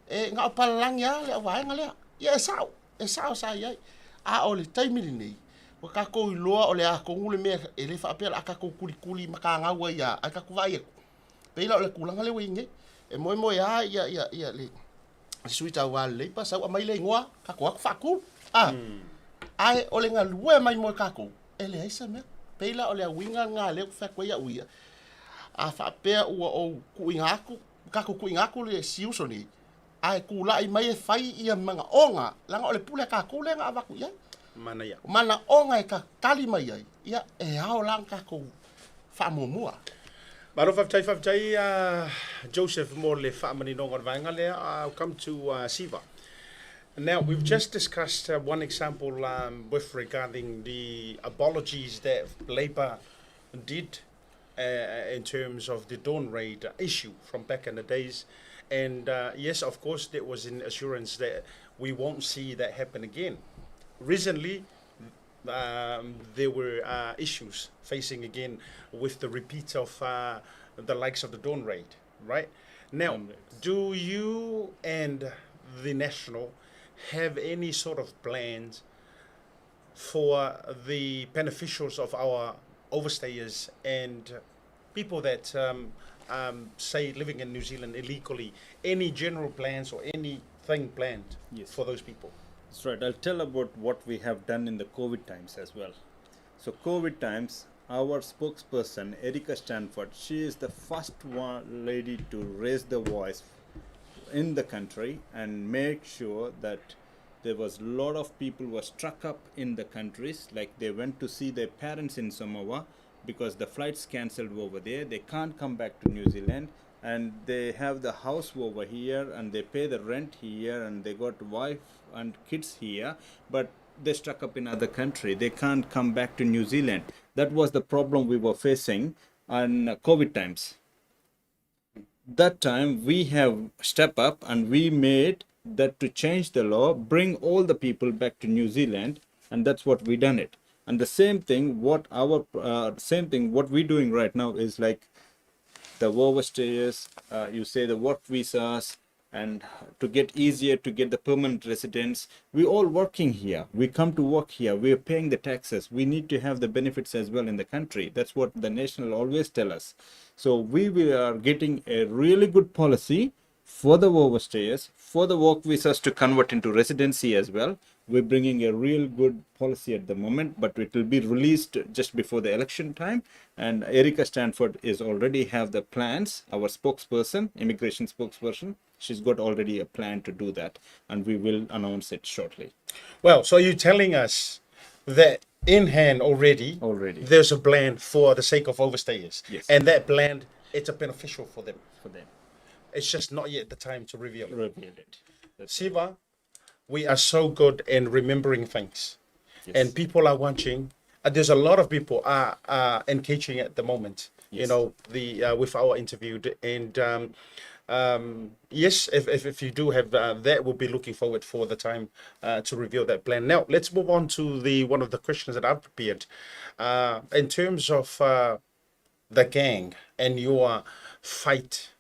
E na o palalagi lava le auvaega lea. Ia e sao, e sao sa i ai. A o le taimi lenei, ua tatou iloa o le a tonu le mea, e le faapea o le a tatou tulikuli matagau ai lava, ae tatou vaai atu, pei la o le tulaga lea ua i ai nei. E moemoeā ia, ia, ia le sui tauva a le Labour, sau aumai le igoa, tatou o atu faatu. A, ae o le galue mai mo tatou, e leai se mea. Pei la o le uiga lena lea ou te fai atu ai au ia, a faapea ua ou tuuina atu, tatou tuuina atu le si uso nei, ae tulai mai e fai ia manaoga, leaga o le pule a tatou lea na avatu i ai. Manaia. Manaoga e tali mai ai, ia e ao la ona tatou faamuamua. Malo faafetai, faafetai Joseph mo le faamaninoga o le vaega lea. I'll come to Siva. Now, we've just discussed one example with regarding the apologies that Labour did in terms of the dawn raid issue from back in the days. And yes, of course, there was an assurance that we won't see that happen again. Recently, there were issues facing again with the repeat of the likes of the dawn raid, right? Now, do you and the National have any sort of plans for the beneficials of our overstayers and people that say living in New Zealand illegally? Any general plans or anything planned Yes. for those people? That's right. I'll tell about what we have done in the COVID times as well. So COVID times, our spokesperson, Erica Stanford, she is the first one lady to raise the voice in the country and make sure that there was a lot of people were struck up in the countries, like they went to see their parents in Samoa because the flights cancelled over there. They can't come back to New Zealand, and they have the house over here and they pay the rent here and they got wife and kids here, but they struck up in other country. They can't come back to New Zealand. That was the problem we were facing on COVID times. That time we have stepped up and we made that to change the law, bring all the people back to New Zealand, and that's what we done it. And the same thing what our same thing what we're doing right now is like the overstayers, you say the work visas, and to get easier to get the permanent residence. We all working here. We come to work here. We are paying the taxes. We need to have the benefits as well in the country. That's what the national always tell us. So we are getting a really good policy for the overstayers, for the work visas to convert into residency as well. We're bringing a real good policy at the moment, but it will be released just before the election time. And Erica Stanford is already have the plans, our spokesperson, immigration spokesperson. She's got already a plan to do that, and we will announce it shortly. Well, so you're telling us that in hand already, Already. there's a plan for the sake of overstayers. Yes. And that plan, it's a beneficial for them. For them. It's just not yet the time to reveal it. Reveal it. That's Siva, we are so good in remembering things. Yes. And people are watching. There's a lot of people are engaging at the moment, you Yes. know, the with our interview. And yes, if you do have that, we'll be looking forward for the time to reveal that plan. Now, let's move on to the one of the questions that I've prepared. In terms of the gang and your fight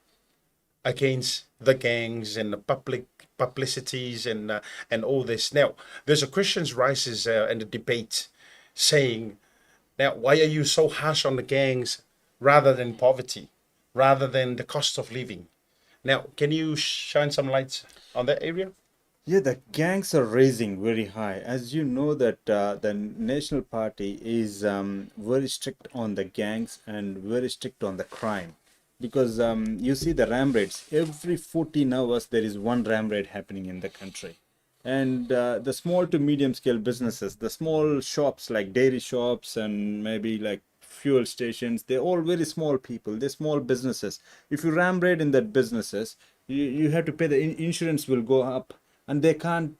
against the gangs and the public publicities and all this. Now, there's a questions rises in the debate saying, now, why are you so harsh on the gangs rather than poverty, rather than the cost of living? Now, can you shine some light on that area? Yeah, the gangs are raising very high. As you know that the National Party is very strict on the gangs and very strict on the crime. Because you see the ram raids, every 14 hours there is one ram raid happening in the country. And the small to medium scale businesses, the small shops like dairy shops and maybe like fuel stations, they're all very small people, they're small businesses. If you ram raid in that businesses, you have to pay the insurance will go up, and they can't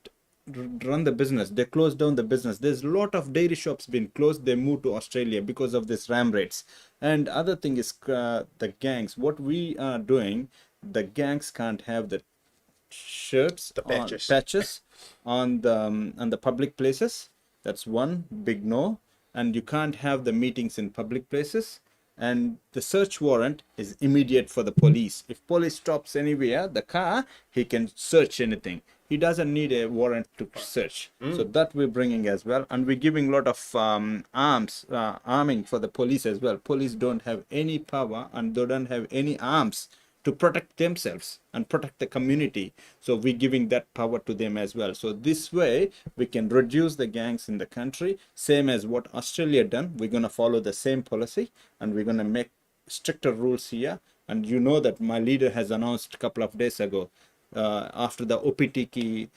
run the business. They close down the business. There's a lot of dairy shops been closed. They moved to Australia because of this ram raids. And other thing is the gangs. What we are doing, the gangs can't have the shirts, the patches, patches on the public places. That's one big no. And you can't have the meetings in public places. And the search warrant is immediate for the police. If police stops anywhere, the car, he can search anything. He doesn't need a warrant to search. So that we're bringing as well. And we're giving a lot of arms, arming for the police as well. Police don't have any power and they don't have any arms to protect themselves and protect the community. So we're giving that power to them as well. So this way we can reduce the gangs in the country, same as what Australia done. We're going to follow the same policy, and we're going to make stricter rules here. And you know that my leader has announced a couple of days ago, after the Opotiki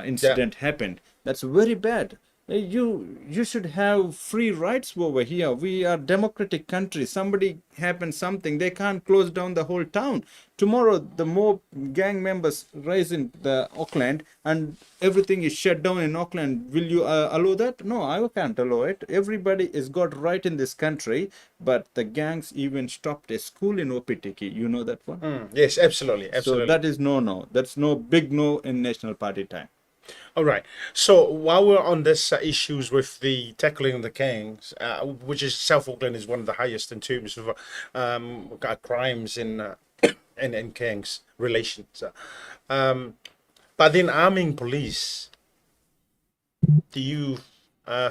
incident happened. That's very bad. You should have free rights over here. We are democratic country. Somebody happens something, they can't close down the whole town. Tomorrow, the more gang members rise in the Auckland and everything is shut down in Auckland. Will you allow that? No, I can't allow it. Everybody has got right in this country, but the gangs even stopped a school in Opotiki. You know that one? Yes, absolutely, absolutely. So that is no, no. That's no big no in National Party time. All right. So while we're on this issues with the tackling of the gangs, which is South Auckland is one of the highest in terms of crimes in and gangs relations. But then arming police, do you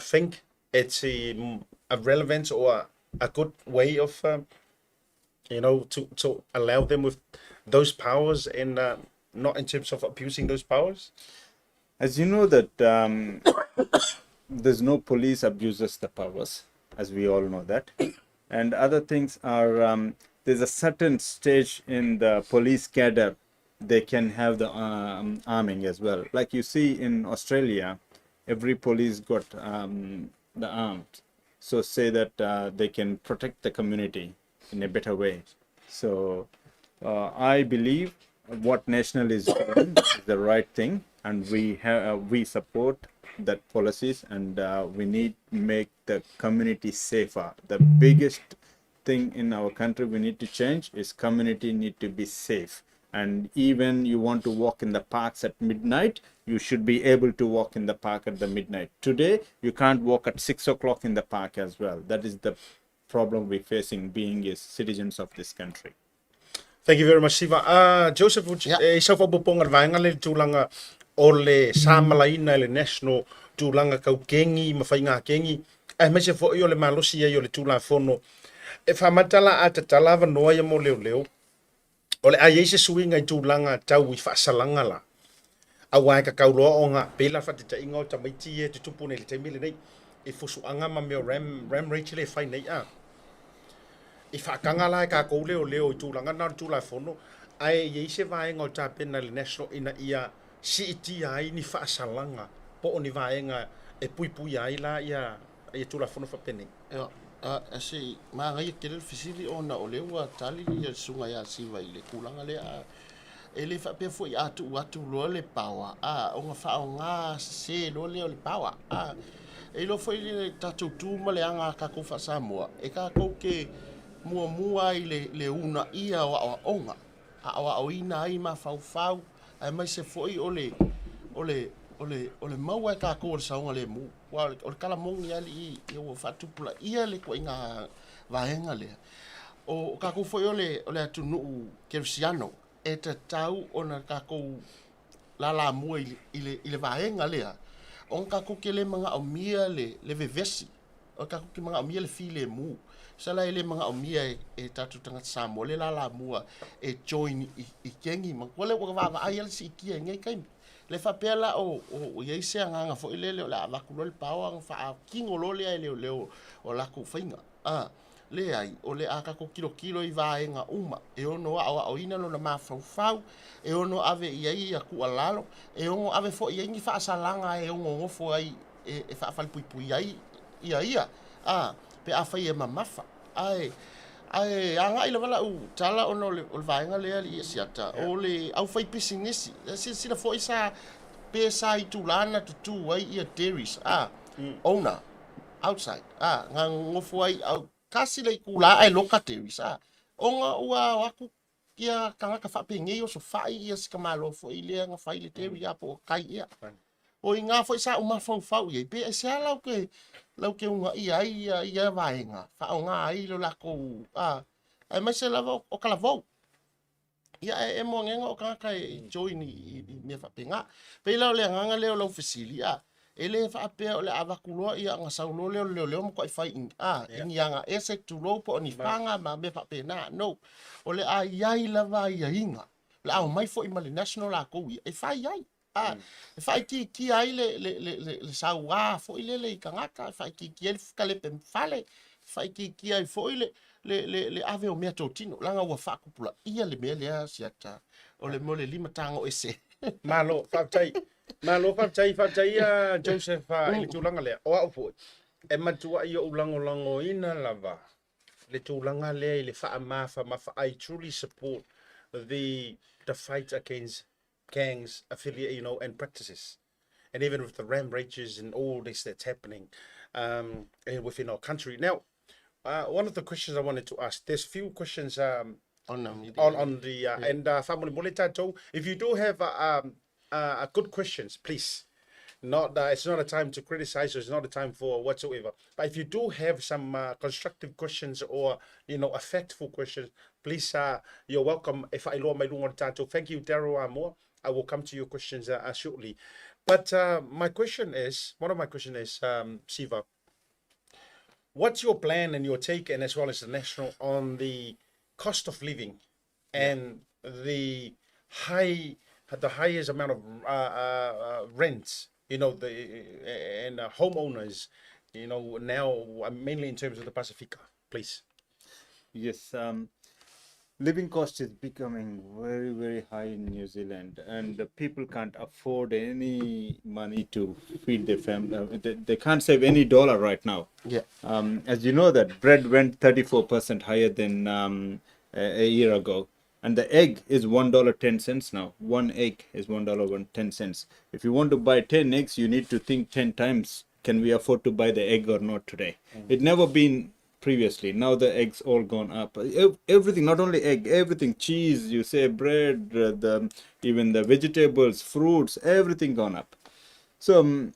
think it's a relevant or a good way of, you know, to allow them with those powers and not in terms of abusing those powers? As you know that there's no police abuses the powers, as we all know that. And other things are, there's a certain stage in the police cadre, they can have the arming as well. Like you see in Australia, every police got the arms. So say that they can protect the community in a better way. So I believe what National is doing is the right thing. And we have we support that policies, and we need to make the community safer. The biggest thing in our country we need to change is community need to be safe. And even you want to walk in the parks at midnight, you should be able to walk in the park at the midnight. Today, you can't walk at 6 o'clock in the park as well. That is the problem we're facing being as citizens of this country. Thank you very much, Siva. Joseph, yeah. O le samalaina le national tulaga kaukengi ma faiga kengi aemaise foʻi o le malosi ai o le tulafono e faamatala a tatala avanoa ia mo leoleo o le a iai se suiga i tulaga tau i faasalaga la auā e kakauloa oga pei la faatetaiga o tamaiti e tutupu nei le taimi lenei i fusuaga ma mea o ram rate le e fai nei a i faakaga la e kakou leoleo i tulaga na o le tulafono ae iai se vaega o tapena le national ina ia siitia ai ni faasalaga po o ni vaega e puipui ai la ia tulafono faapenei. Se magaia tele le fesili ona o lea ua tali ia le susuga ia Siva i le tulaga lea. E le faapea foʻi a tuu atu loa le paoa ona faaaogā sesē loa lea o le paoa. E iloa foʻi le tatou tu ma le aga a tatou faasamoa e tatou ke muamua ai le unaia o aoaoga aoaoina ai mafaufau aemaise foʻi o le maua e tatou o le saoga lemu. Ua o le kalamoni alii ia ua faatupulaia le ituaiga vaega lea. O tatou foʻi o le atunuu kerisiano e tatau ona tatou lalamua i le vaega lea ona tatou ke le magaomia le vevesi, o tatou ke magaomia le filemu. Sala e le magaomia e tatou tagata Samoa le lalamua e join i kengi ma ua le ua vaavaai ai le siitia i nei taimi. Le faapea la o iai se agaga foʻi lele o le a avatu loa le paoa ona faatino loa lea e leoleo o latou faiga. Leai, o le a tatou tilotilo i vaega uma e ono aoaoina lona mafaufau, e ono ave i ai ia tuualalo, e ono ave foi i ai ni faasalaga e ono nofo ai e faafalepuipui ai ia ia, a, pe afai e mamafa. Ae, ae agai lava lau tala ona o le, o le vaega lea alii Asiata, o le aufaipisinisi. Silasila foi sa, pe sa itula na tutū ai ia dairies, a, owner, outside, a, na nofo ai, au, tasi le itula ae loka dairies, a, ona ua o atu ia tagata faapenei osofai ia si tamaloa foi lea na fai le dairy, a, po o tai ea. O i ina foi sa ou mafaufau i ai, pe aisea lau te, lau te uunaia ai ia, ia vaega, faaaoga ai lo latou, a, aemaise lava o, o talavou. Ia, ae e moagega o tagata e join i, i, i mea faapena. Pei la o le agaga lea o lau fesili, a, e le faapea o le a avatu loa ia ona sau loa lea o le leoleo matuai fai i, a, i ni aga ese tulou po o ni faga ma mea faapena. No. O le a i ai lava aiaiga. O le a omai foi ma le national latou ia e fai ai. A, e faaitiitia ai le, le, le, le, le sauā foi lele i tagata, e faaitiitia ai le kalepe fale, e faaitiitia ai foi le, le, le, le ave o meatotino, leaga ua faatupulaia le mea lea Siata, o le mea o le limatago ese. Malo, faafetai. Malo, faafetai, faafetai ia Joseph i le tulaga lea. O au foi, e matuai ou lagolagoina lava le tulaga lea i le faamafamafa. I truly support the, the fight against gangs affiliate, you know, and practices. And even with the ram rages and all this that's happening um, eh, within our country. Now, uh, one of the questions I wanted to ask, there's few questions um, On the media. on, on the, uh, and uh, faamolemole tatou, if you do have uh, um, uh, good questions, please. Not uh, it's not a time to criticize, it's not a time for whatsoever. But if you do have some uh, constructive questions or you know effectful questions, please uh, you're welcome. If I mai lunga o le tatou. Thank you, Daryl Amor. I will come to your questions uh, uh, shortly. But uh, my question is, one of my questions is, um, Siva, what's your plan and your take, and as well as the national, on the cost of living and the high, the highest amount of uh, uh, uh, rents, you know, the and uh, homeowners, you know, now uh, mainly in terms of the Pasifika, please. Yes, living cost is becoming very, very high in New Zealand, and the people can't afford any money to feed their family. They, they can't save any dollar right now. Yeah. As you know, that bread went 34% higher than um, a, a year ago, and the egg is $1.10 now. One egg is $1.10. If you want to buy 10 eggs, you need to think 10 times, can we afford to buy the egg or not today? It never been previously. Now the eggs all gone up. Everything, not only egg, everything, cheese, you say bread, the even the vegetables, fruits, everything gone up. So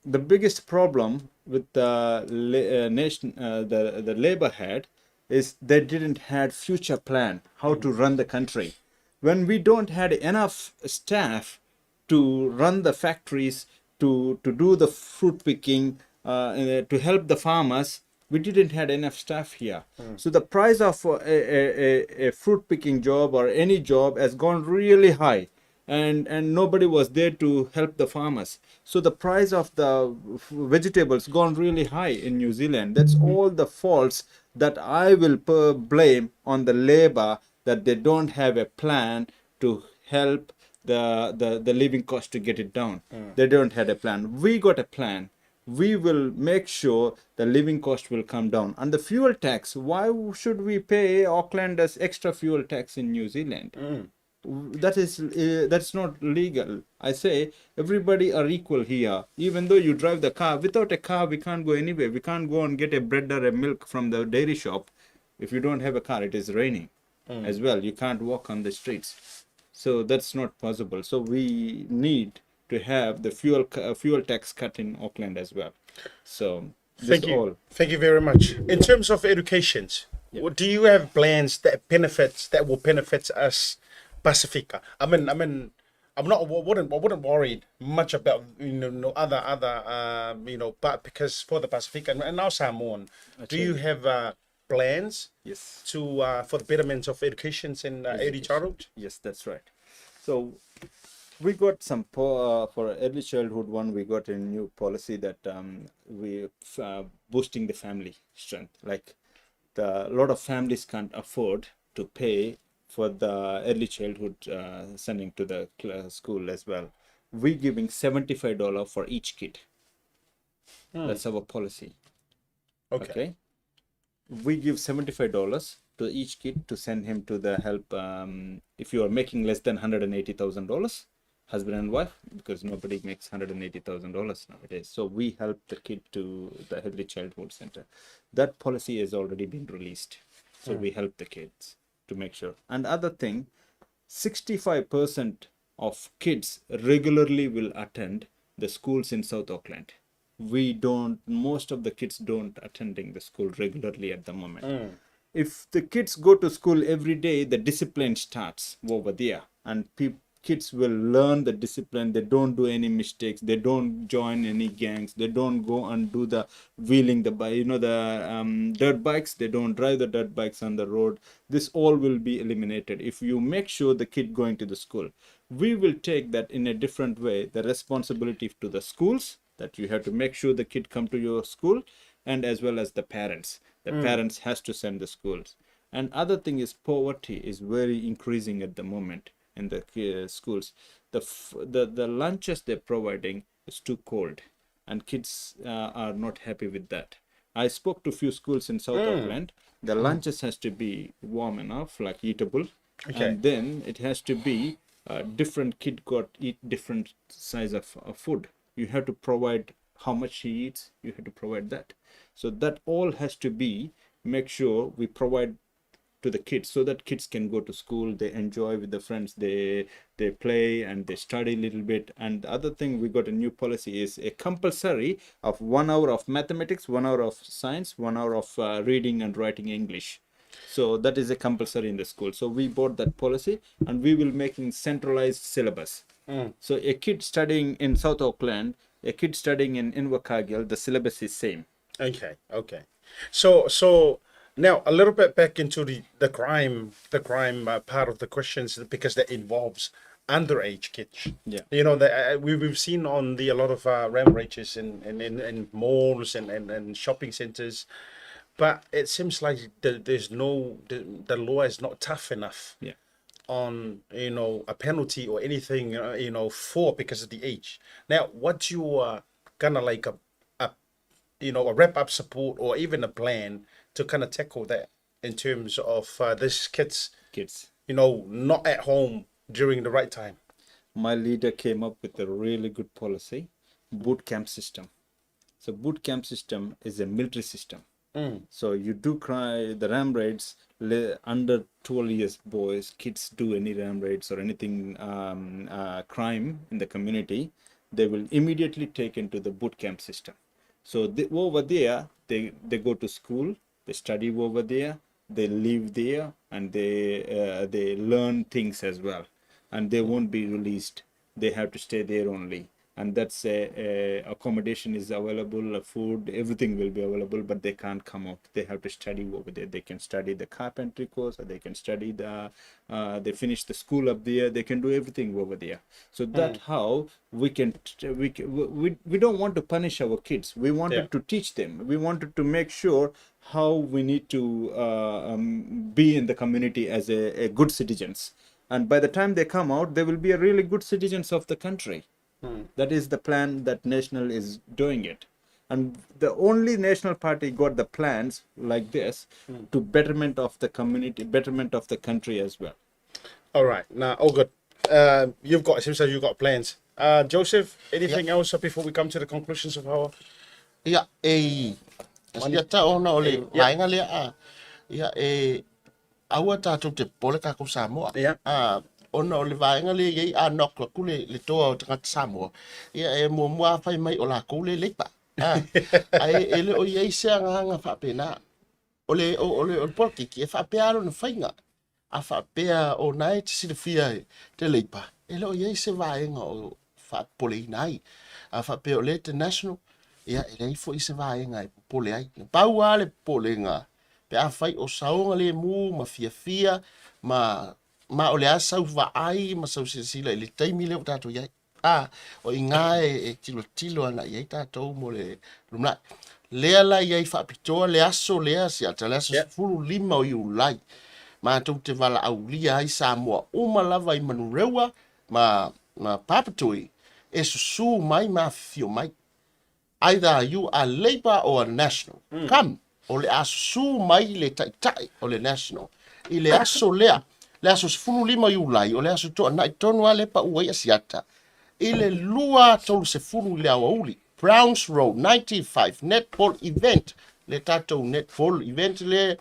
the biggest problem with the nation, the labor had, is they didn't had future plan how to run the country. When we don't had enough staff to run the factories, to do the fruit picking, to help the farmers, we didn't had enough staff here. So the price of a fruit picking job or any job has gone really high, and nobody was there to help the farmers. So the price of the vegetables gone really high in New Zealand. That's all the faults that I will blame on the labor, that they don't have a plan to help the living cost to get it down. They don't have a plan. We got a plan. We will make sure the living cost will come down. And the fuel tax, why should we pay Aucklanders extra fuel tax in New Zealand? That is that's not legal. I say everybody are equal here. Even though you drive the car, without a car we can't go anywhere. We can't go and get a bread or a milk from the dairy shop. If you don't have a car, it is raining as well. You can't walk on the streets. So that's not possible. So we need to have the fuel tax cut in Auckland as well. So this Thank you. all. Thank you very much. In terms of educations, do you have plans that benefits that will benefit us, Pasifika? I mean, I'm not, I wouldn't worry much about you know no other you know, but because for the Pasifika and now Samoan, do you have plans Yes. to for the betterment of educations in early childhood? Yes, that's right. So we got some for early childhood one. We got a new policy that we boosting the family strength, like The lot of families can't afford to pay for the early childhood sending to the school as well. We giving $75 for each kid. That's our policy. Okay. Okay. We give $75 to each kid to send him to the help. If you are making less than $180,000, husband and wife, because nobody makes $180,000 nowadays. So we help the kid to the early childhood center. That policy has already been released. So we help the kids to make sure. And other thing, 65% of kids regularly will attend the schools in South Auckland. We don't, most of the kids don't attending the school regularly at the moment. If the kids go to school every day, the discipline starts over there, and kids will learn the discipline. They don't do any mistakes. They don't join any gangs. They don't go and do the wheeling, the you know, the dirt bikes. They don't drive the dirt bikes on the road. This all will be eliminated if you make sure the kid going to the school. We will take that in a different way, the responsibility to the schools, that you have to make sure the kid come to your school, and as well as the parents. The parents has to send the schools. And other thing is poverty is very increasing at the moment in the schools. The lunches they're providing is too cold, and kids are not happy with that. I spoke to few schools in South Auckland. The lunches has to be warm enough, like eatable. Okay. And then it has to be different kid got eat different size of food. You have to provide how much he eats. You have to provide that. So that all has to be, make sure we provide to the kids so that kids can go to school, they enjoy with the friends, they play and they study a little bit. And the other thing, we got a new policy is a compulsory of 1 hour of mathematics, 1 hour of science, 1 hour of reading and writing English. So that is a compulsory in the school. So we bought that policy, and we will making centralized syllabus. So a kid studying in South Auckland, a kid studying in Invercargill, the syllabus is same. Okay. So now a little bit back into the crime part of the questions, because that involves underage kids. Yeah. You know, we've seen on the a lot of ram rages in malls and shopping centers, but it seems like there's no the law is not tough enough. Yeah. On, you know, a penalty or anything, you know, for because of the age. Now, what's your kind of like a you know, a wrap up support or even a plan to kind of tackle that in terms of this kids, you know, not at home during the right time? My leader came up with a really good policy, boot camp system. So boot camp system is a military system. So you do cry the ram raids under 12 years boys, kids do any ram raids or anything crime in the community, they will immediately take into the boot camp system. So they, over there, they go to school, they study over there, they live there, and they learn things as well. And they won't be released. They have to stay there only. And that's a accommodation is available, food, everything will be available, but they can't come out. They have to study over there. They can study the carpentry course, or they can study the, they finish the school up there. They can do everything over there. So that how we can, we don't want to punish our kids. We wanted to teach them. We wanted to make sure how we need to be in the community as a good citizens. And by the time they come out, they will be a really good citizens of the country. That is the plan that National is doing it. And the only National Party got the plans like this to betterment of the community, betterment of the country as well. All right. Now, all good. You've got, it seems like you've got plans. Joseph, anything else before we come to the conclusions of our... Yeah, Yeah. Ona o le vaenga le iei a nok aku le toa o tagata Samoa. Ia e muamua fai mai o lakou le leipa. Ae e le o iai se agaga faapena. O le polokiki e faapea lona faiga. A faapea o na e te silafia e te leipa. E le o iai se vaenga o faapopoleina ai. A faapea o le te national. Ia e leai fo'i se vaenga e popole ai. Pau lava le popolega. Pe a fai o saoga le mu ma fiafia ma ma o le a sau vaai ma sau silasila i le taimi lea ua tatou iai. O i gā e tilotilo ana i ai tatou mo le lumanai. Lea la i ai faapitoa le aso lea, Siata, le aso 15 o Iulai, matou te valaaulia ai Samoa uma lava i Manurewa ma ma Papatoe e susū mai ma afifio mai. Either you are Labour or a National, come, o le a susū mai le Taitai o le National i le aso lea, le aso 15 o Iulai, o le aso toanai tonu lava lea e pau ai Asiata, i le 2:30 i le aoauli, Browns Road, 95, Netball Event, le tatou netball event lea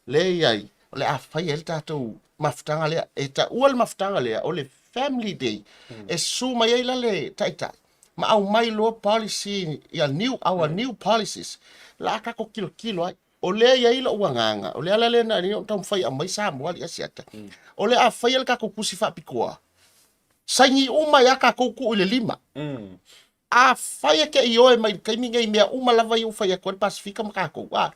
lea e i ai, o le a fai ai le tatou mafutaga lea. E taua le mafutaga lea o le Family Day, e susu mai ai la le taitai ma aumai loa policy, ia new, our new policies, la a tatou tilotilo ai. O lea e i ai lou agaga, o le ala lea na ala ai ona taumafai e aumai Samoa alii Asiata, o le a faia le tatou tusi faapitoa, saini uma ai lava tatou tuu i le lima. Afai e te ioe mai i le taimi nei i mea uma lava ia ua fai atu ai le Pasefika ma tatou, a,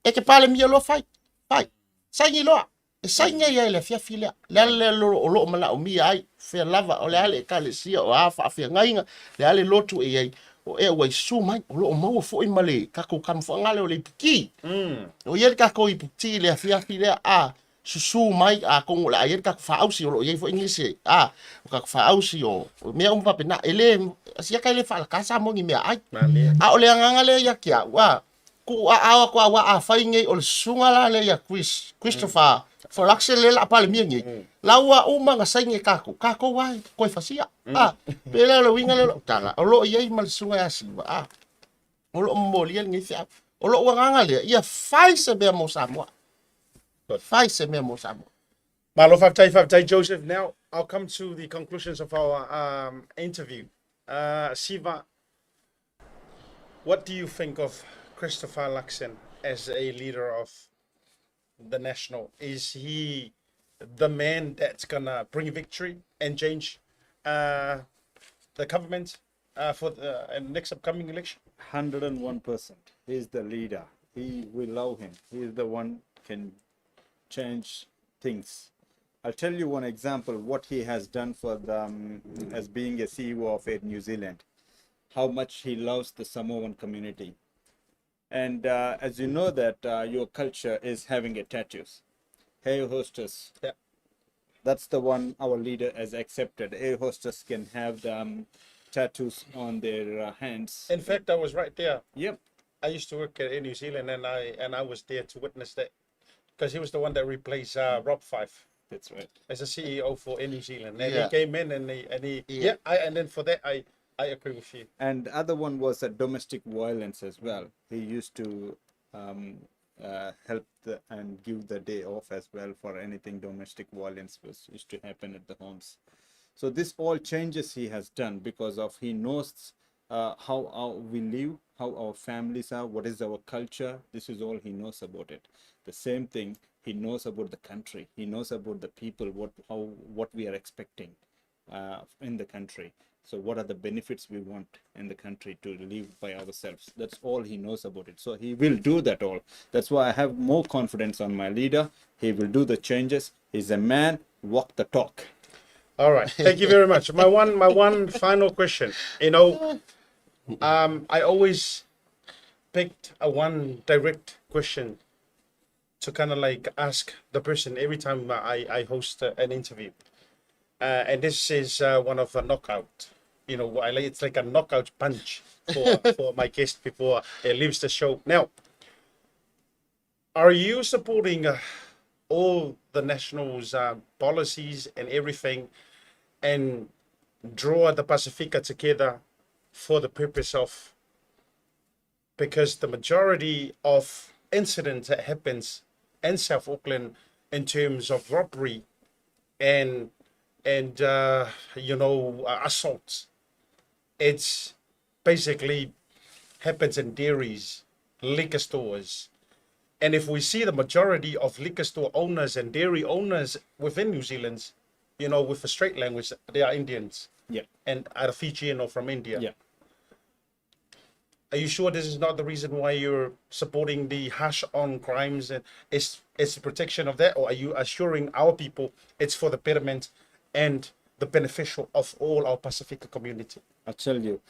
e te Palemia loa fai, fai, saini loa. E saini ai lava i le afiafi lea. Le ala lea o lo o manaomia ai, fea lava, o le a le ekalesia, o a faafeagaiga, le a le lotu e i ai, o ea ua isusu mai, o lo o maua foi ma le tatou tamafoaga lea o le iputi. O i ai le tatou iputi i le afiafi lea, a susu mai, atonu o le a i ai le tatou faausi, o lo o i ai foi nisi, a, o tatou faausi, o mea uma faapena. E le, siaka e le faalata Samoa i ni meaai. A o le agaga lea ia te au, a, Tuu aao atu aua afai nei o le susuga la lea ia Chris, Christopher Folaxe lea la Palemia nei, la ua uma ona saini e tatou, tatou lava e toe fasia. A, pei la o le uiga lea o lau tala, o lo o i ai ma le susuga ia Siva, a, o lo o momolia lenei feau. O lou agaga lea, ia fai se mea mo Samoa. Fai se mea mo Samoa. Malo faafetai, faafetai Joseph. Now, I'll come to the conclusions of our um, interview. Uh, Siva, What do you think of Christopher Luxon as a leader of the national? Is he the man that's gonna bring victory and change uh, the government uh, for the uh, next upcoming election? 101%. He's the leader. He we love him. He's the one can change things. I'll tell you one example what he has done for the, um, as being a CEO of Air New Zealand, how much he loves the Samoan community. And uh, as you know that uh, your culture is having a tattoos. Hey hostess. Yeah. That's the one our leader has accepted. Air hostess can have the um, tattoos on their uh, hands. In fact, I was right there. Yep. I used to work at Air New Zealand, and I and I was there to witness that because he was the one that replaced uh, Rob Fife. That's right. As a CEO for Air New Zealand, and Yeah. he came in and he and he Yeah. yeah. I and then for that I I agree with you. And the other one was a domestic violence as well. He used to um, uh, help the, and give the day off as well for anything domestic violence was used to happen at the homes. So this all changes he has done because of he knows uh, how our, we live, how our families are, what is our culture. This is all he knows about it. The same thing he knows about the country. He knows about the people, what how what we are expecting uh, in the country. So what are the benefits we want in the country to live by ourselves? That's all he knows about it. So he will do that all. That's why I have more confidence on my leader. He will do the changes. He's a man, walk the talk. All right. Thank you very much. My one my one final question. You know, um, I always picked a one direct question to kind of like ask the person every time I, I host an interview. Uh, and this is uh, one of a knockout. You know, I like it's like a knockout punch for, for my guest before it leaves the show. Now, are you supporting uh, all the nationals' uh, policies and everything and draw the Pacifica together for the purpose of because the majority of incidents that happens in South Auckland in terms of robbery and and uh, you know uh, assaults it's basically happens in dairies liquor stores and if we see the majority of liquor store owners and dairy owners within New Zealand you know with a straight language they are Indians Yeah. and either Fijian or from India Yeah. Are you sure this is not the reason why you're supporting the hash on crimes and it's it's the protection of that, or are you assuring our people it's for the betterment and the beneficial of all our Pacifica community? I'll tell you.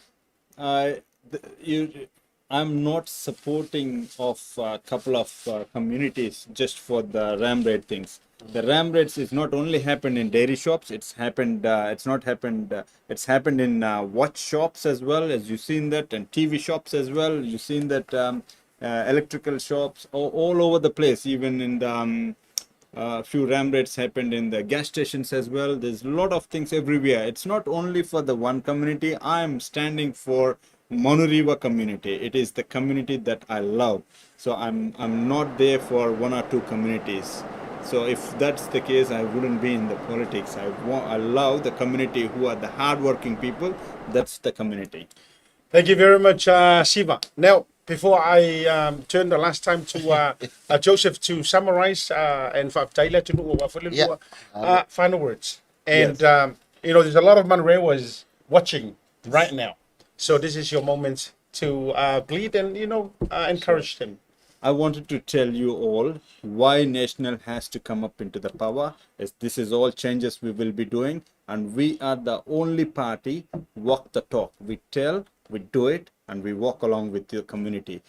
I the, you I'm not supporting of a couple of communities just for the ram raid things. The ram raids is not only happened in dairy shops. It's happened. It's not happened. It's happened in watch shops as well, as you've seen that, and TV shops as well. You've seen that electrical shops all over the place. Even in the few ram raids happened in the gas stations as well. There's a lot of things everywhere. It's not only for the one community. I'm standing for Manurewa community. It is the community that I love. So I'm not there for one or two communities. So if that's the case, I wouldn't be in the politics. I love the community who are the hardworking people. That's the community. Thank you very much, Siva. Now, before I turn the last time to Joseph to summarize and faafetai le atunuu aua foi le lua final words. And, there's a lot of Manurewas watching right now. So this is your moment to plead and, encourage them. I wanted to tell you all why National has to come up into the power. As this is all changes we will be doing, and we are the only party walk the talk. We tell, we do it, and we walk along with the community.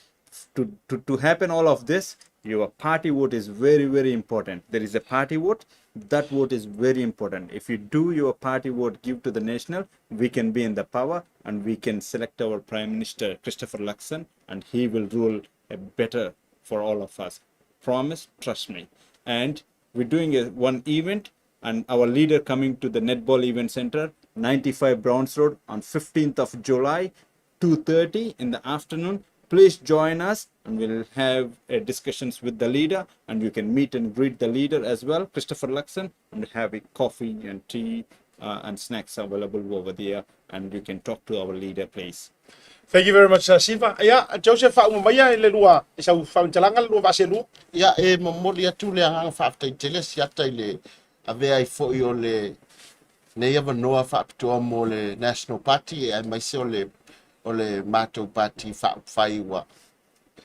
To happen all of this, your party vote is very, very important. There is a party vote. That vote is very important. If you do your party vote, give to the National, we can be in the power and we can select our Prime Minister, Christopher Luxon, and he will rule a better for all of us. Promise, trust me. And we're doing a one event, and our leader coming to the Netball Event Center, 95 Browns Road, on 15th of July, 2:30 in the afternoon. Please join us, and we'll have discussions with the leader, and you can meet and greet the leader as well, Christopher Luxon, and have a coffee and tea and snacks available over there, and you can talk to our leader, please. Thank you very much, Siva. Ia, Joseph, faauma maia i le lua, i sau faamatalaga le lua vaaselua. Ia, e momoli atu le agaga faafetai tele Asiata i le avea ai foi o le nei avanoa faapitoa mo le National Party aemaise o le matou pati faaupufai ua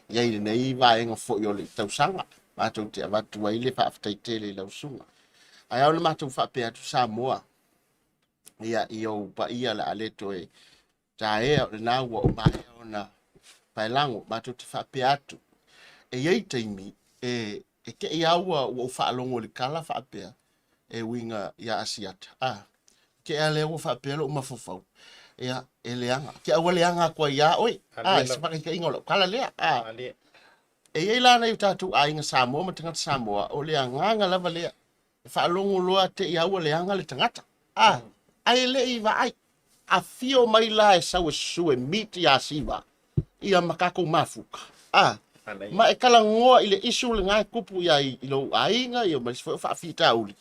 i ai i lenei vaega foi o le tausaga. Matou te avatu ai le faafetai tele i lau susuga. Ae ao le matou faapea atu Samoa, ia i ou paia le a le toe taea o lena ua o maea ona paelago, matou te faapea atu. E i ai taimi e te i au ua ou faalogo i le tala faapea e uiga ia Asiata. Ah, ke a lea ua faapea lou mafaufau. Ia, e leaga. Ke aua leaga atu ai ia oe. Ah, se faakaitaiga o lau tala lea. Ah, e i ai la nai o tatou aiga Samoa ma tagata Samoa, o le agaga lava lea. E faalogo loa te i au ua leaga le tagata. Ah, ae le i vaai. Afio mai la e sau e susu e meet ia Siva, ia ma tatou mafuta. Ah, ma e talanoa i le issue lena e tupu ia i lou aiga, ia ma isi foi o faafitauli.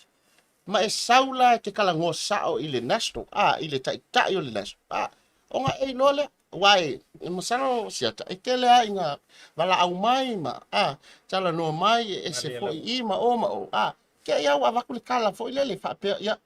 Ma e sau la e te talanoa sao i le National, ah, i le taitai o le National. Ah, ona e iloa lea, aua e masalo Siata, e tele lava ina valaau mai ma talanoa mai e ese foi i ma o ma o. Ah, te i au avatu le tala foi lele faapea, ia,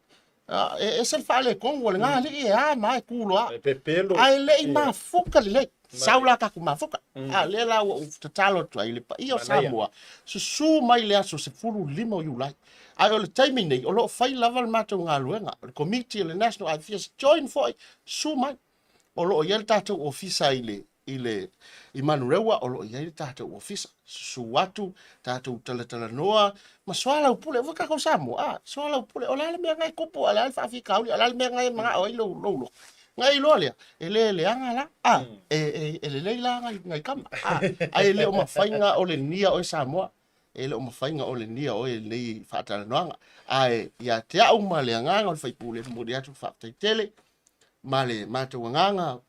e ese le faaletonu o lena alii e a ma e tu loa. E pepelo. Ae le i mafuta lelei. Sau la tatou mafuta. A lea la ua ou tatalo atu ai i le paia o Samoa, susu mai le aso 15 o Iulai. Ae o le taimi nei, o lo o fai lava le matou galuega. O le komiti o le National a e fia join foi, susu mai. O lo o i ai le tatou ofisa i Manurewa, o lo o i ai le tatou ofisa. Susu atu, tatou talatalanoa, ma soalaupule, ua tatou Samoa, soalaupule, o le a le mea na e tupu, o le a le faafitauli, o le a le mea na e manao ai lou loto. Na e iloa lea, e le leaga la, e lelei la nai tama, ae e le o mafai ona olegia oe Samoa, e le o mafai ona olegia oe i lenei faatalanoaga. Ae ia te au ma le agaga o le faipule, e momoli atu le faafetai tele, ma le matou agaga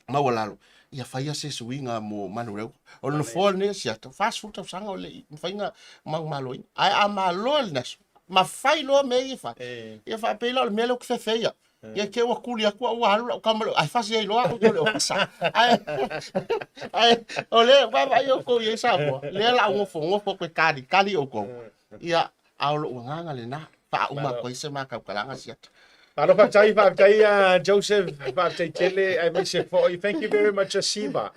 maualalo, ia faia se suiga mo Manurewa. O le nofoa lenei o Siata, 40 tausaga o le i mafai ona manumaloina. Ae a malo le National, ma fai loa mea ia e fai, ia faapei la o le mea lea ou te fefe ia. Ia te ua tuli atu au ua alu lau tama ae fasi ai loa au i le ofisa. Ae o lea vaavaai outou i ai Samoa, lea la au nofonofo atu e talitali outou. Ia, a o lou agaga lena, faauma atu ai se matautalaga Siata. Malo faafetai, faafetai Joseph, faafetai tele, aemaise foi. Thank you very much, Siva.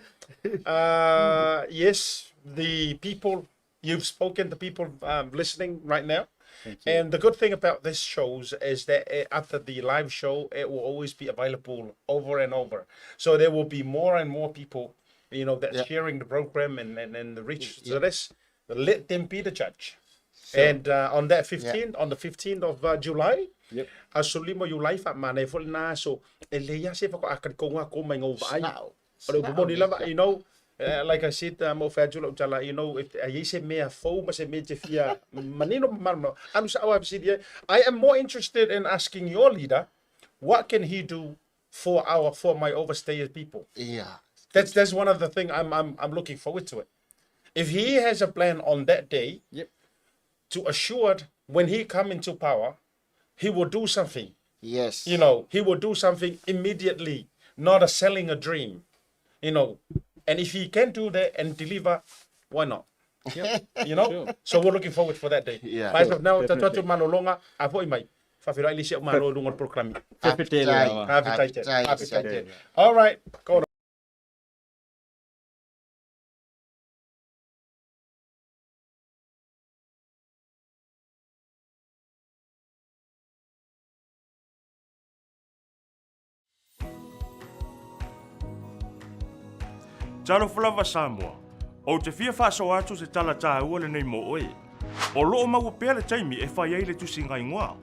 Yes, the people, you've spoken, the people listening right now. And the good thing about this shows is that after the live show, it will always be available over and over. So there will be more and more people you know, that's Yeah. sharing the program and, and, and the reach. Yeah. So that's let them be the judge. And on that 15th, on the 15th of July, Yep. aso lima Iulai faamanaia foi lena aso e leai lava se faatoa talitonga ko mai gou vaai. Snau. O le upu moni Snau, lava, you know, like I said, ma ou fai atu lau tala, you know, if a i ai se mea fou ma se mea e te fia manino ma malamalama, alu sao lava fesili ai. I am more interested in asking your leader, what can he do for our, for my overstayers people? Yeah. That's, that's one of the thing I'm, I'm, I'm looking forward to it. If he has a plan on that day Yep. to assure when he come into power, he will do something. Yes. You know, he will do something immediately, not a selling a dream. You know, and if he can do that and deliver, why not? You know? Sure. So we're looking forward for that day. Yeah. But as of now, Definitely. tatu malolonga, a foi mai. Fawhirai li se o malo lunga o le polokalame. Fefetele lava. Faafetai tele. Faafetai, Faafetai tele. All right. Go on. Talofa lava Samoa, ou te fia faasoa atu se tala tāua lenei mo oe. O loo maua pea le taimi e fai ai le tusiga igoa.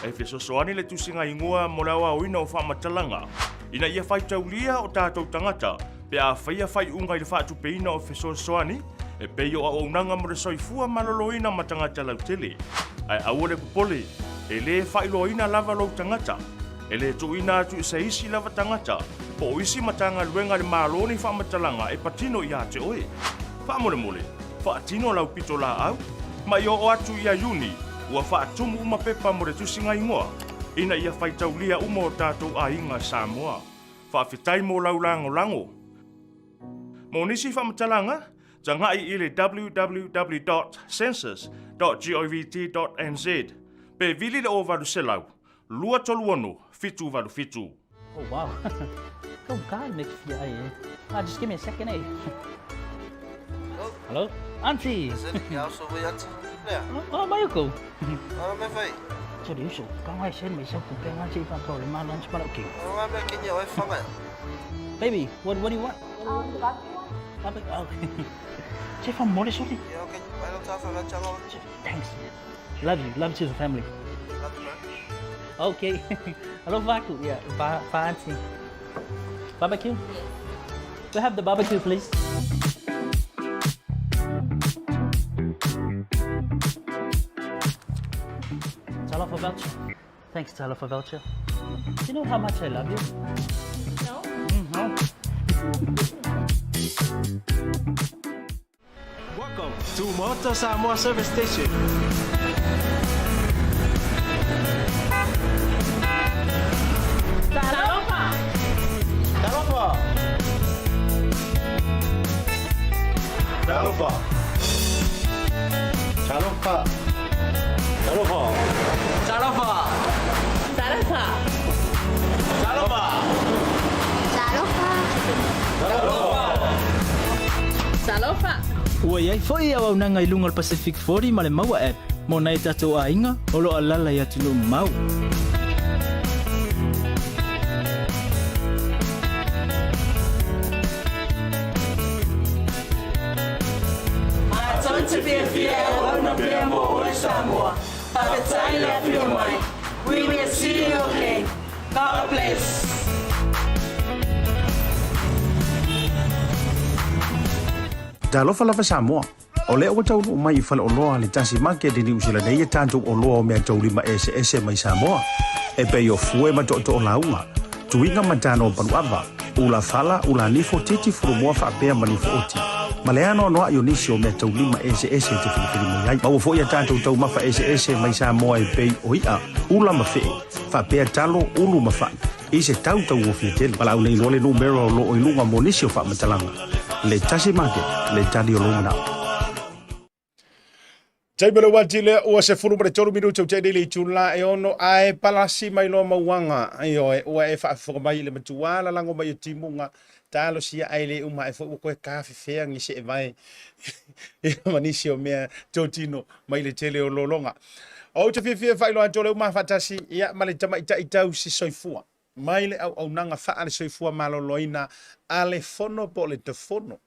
E fesoasoani le tusiga igoa mo le aoaoina o faamatalaga ina ia faitaulia o tatou tagata pe a faia faaiuga i le faatupeina o fesoasoani e pei o auaunaga mo le soifua maloloina ma tagata lautele. Ae aua le popole, e lē faailoaina lava lou tagata. E lē tuuina atu i se isi lava tagata po o isi Matagaluega a le Malo ni faamatalaga e patino iā te oe. Faamolemole, faatino lau pitolaau ma i oo atu ia Iuni ua faatumu uma pepa mo le tusiga igoa ina ia faitaulia uma o tatou aiga Samoa. Faafetai mo lau lagolago. Mo nisi faamatalaga, tagai i le www.census.govt.nz pe vili le 0800 236 787. Oh wow. Go God make fia ai eh. Ah, just give me a second eh. Hello? Auntie. Oh, Mayuko. Baby, what what do you want? The barbecue one? Barbecue. Oh. Chef, I'm more sorry. Thanks. Love you. Love to the family. Okay. Hello, Vaku. Yeah, va, va auntie. Barbecue? We have the barbecue, please. Talofa voucher. Thanks, Talofa voucher. Do you know how much I love you? No? No. Welcome to Moto Samoa Service Station. Talofa! Talofa! Talofa. Talofa. Talofa. Talofa! Talofa! Talofa! Talofa! Talofa! Ua i ai foi auaunaga i luga o le Pacific 40 ma le Maua App mo nai o tatou aiga o lo o alaala i atunuu mamao. Matou te fiafia e auauna pea mo oe Samoa. Faafetai le afio mai. We will see you again. God bless. Talofa lava Samoa. O lea ua taunuu mai i faleoloa a le Tasi Market i Niu Sila nei e tatou oloa o meataulima eseese mai Samoa, e pei o fue ma tootoo lauga, tuiga ma tano o paluava, ula fala, ula nifo, titi, fulumoa faapea ma nifo oti. Ma le anoanoai o nisi o meataulima eseese e te filifili mai ai. Maua foi a tatou taumafa eseese mai Samoa e pei o i'a, ula ma fe'e, faapea talo, ulu ma fa'i, i se tau taugofie tele. Valaau nei loa le numera o loo i luga mo nisi o faamatalaga. Le Tasi Market, le tali o lou manao. Taimi o le uati lea ua 13 minute o te'i le itula e ono ae palasi mai loa mauaga. Ioe, ua e faafofoga mai i le matua lalago mai o timuga talosia ae le uma ae foi ua koe kafefea gi seevae ia ma nisi o mea totino mai le tele o lologa. Ou te fiafia e faailoa atu o le uma faatasi ia ma le tamaitai tausi soifua. mai le auaunaga faale-soifua maloloina a le Fono po o le Tofono,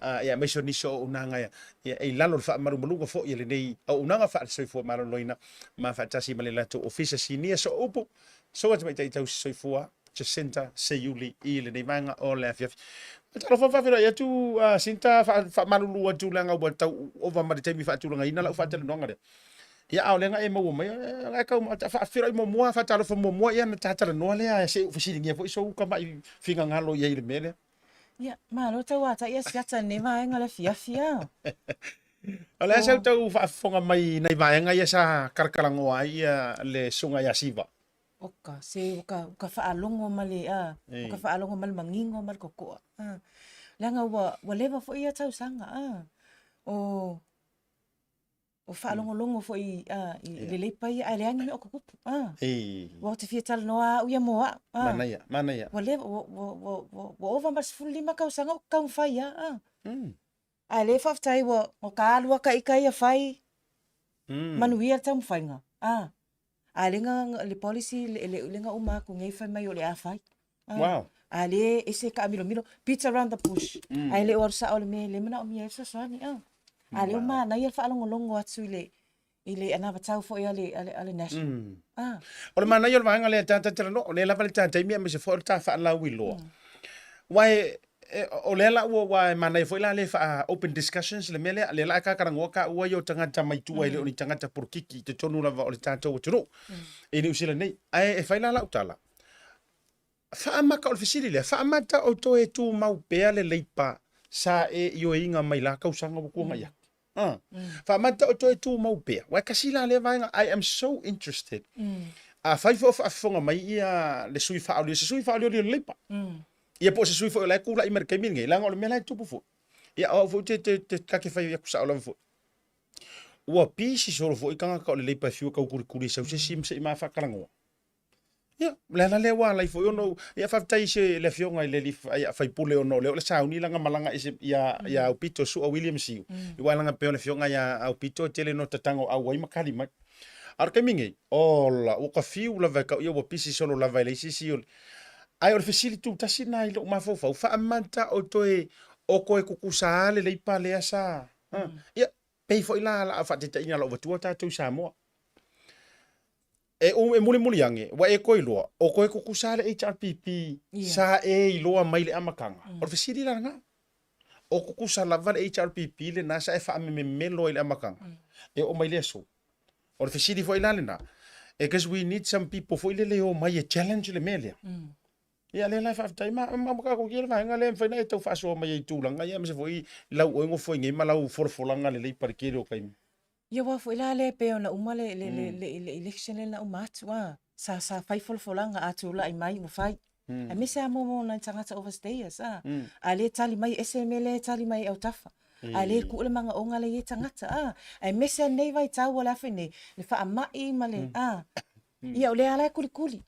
ia, aemaise o nisi o auaunaga ia, ia, e i lalo o le faamalumaluga foi a lenei auaunaga faale-soifua maloloina ma faatasi ma le latou Ofisa Sinia Sooupu, Susuga Tamaitai Tausi Soifua Jacinta Seiuli i lenei vaega o le afiafi. Talofa faafeiloai atu uh, Sinta faamalulu atu leaga ua tau ova ma le taimi faatulagaina lau faatalanoaga lea. Ia a o lea na e maua mai, e kau faafeiloai muamua, faatalofa muamua ia na ta talanoa lea se i ou fesiligia foi sou tamai finagalo i ai i le mea lea. Ia, malo tauatai ia siata lenei vaega o le afiafi a. O le a sau tau faafofoga mai i nai vaega ia sa kalakalanoa ai ia le susuga ia Siva? Oka, se ua ka, ua ka faalogo ma le, a, ua ka faalogo ma le manino ma le totoa, a. Leaga ua, ua leva foi ia tausaga, a. O, o faalogologo foi a, i le leipa ia, ae leai ni mea o tutupu, a. Ua ou te fia talanoa au ia mo au, a. Manaia, manaia. Ua leva, ua, ua, ua, ua, ua ova ma le 15 tausaga o taumafai lava, a. Ae lea faafetai ua, ua ka alu lava ta ita ia fai, manuia le taumafaiga, a. A lea na, le policy lea na uma atu nei fai mai o le a fai. Wow. A lea ese taamilomilo, beat around the bush. Ae le o alu sao i le mea lea e manaomia ai le fesoasoani. A lea ua manaia le faalogologo atu i le i le anavatau foi a le, a le, a le national. Ah. O le manaia o le vaega lea ta talanoa, o lea lava le ta taimi aemaise foi o le ta faalauiloa. Aua e, o lea la ua, ua e manaia foi la le faa open discussions le mea lea, lea la e kakalanoa ka ua ia o tagata mai tua e le o ni tagata polokiki i totonu lava o le tatou atunuu i Niu Sila nei. Ae e fai la lau tala, faamata o le fesili lea, faamata o toe tumau pea le leipa sa e ioeina mai la tausaga ua tuanai atu. Ah. Faamata o toe tumau pea. Aua e kasi la lea vaega, I am so interested. Afai foi o faafofoga mai ia le sui faaolioli, se sui faaolioli o le Leipa. Ia po o se sui foi o la e tulai mai i le taimi lenei, leaga o le mea la e tupu foi. Ia o au foi te, te, te, ta te fai atu sao lava foi. Ua pisi solo foi tagata o le Leipa e fiu e tautulikuli e sau se isi ma se i ma faatalanoa. Ia, o le ala lea ua ala ai foi ona ou, ia faafetai i se, le afioga i le alii faipule ona o lea o le sauni lana malaga ese ia, ia Aupito Su'a William Siu. Aua leaga pei o le afioga ia Aupito e tele ina tatago auai ma kali mai. A o le taimi nei, ola, ua ta fiu lava e tau ia ua pisi solo lava e leai se isi o le... Ae o le fesili tutasi lena i lou mafaufau, faamata o toe, o toe tutusa lava le leipa lea sa, ia, pei foi la la faataitaiga lau avatua tatou i Samoa. E, e mulimuli ane, ua e toe iloa, o toe tutusa le HRPP yeah. sa e iloa mai le amataga. O le fesili la lena. O tutusa lava le HRPP lena sa e faamemelo ai le amataga. E oo mai le aso. O le fesili foi la lena, because we need some people foi lele e omai e challenge le mea lea. Ia lea la e faafetai ma ma ma tatou le vaega lea e mafai ona e tau faasoa mai ai i tulaga ia aemaise foi lau oe gofo ai nei ma lau folafolaga lelei palikele o taimi. Ia aua foi la lea e pei ona uma le le le le le election lea na uma atu a, sa sa fai folafolaga a tulai mai ua fai. Aemaise lava mo mo nai tagata overstayers a, a lea e tali mai e ese le mea lea e tali mai e autafa. A lea e tuu le magaoga lea i ai tagata a, aemaise lava lenei vaitau ua le afe nei, le faamai ma le a, ia o lea lava la e kulikuli.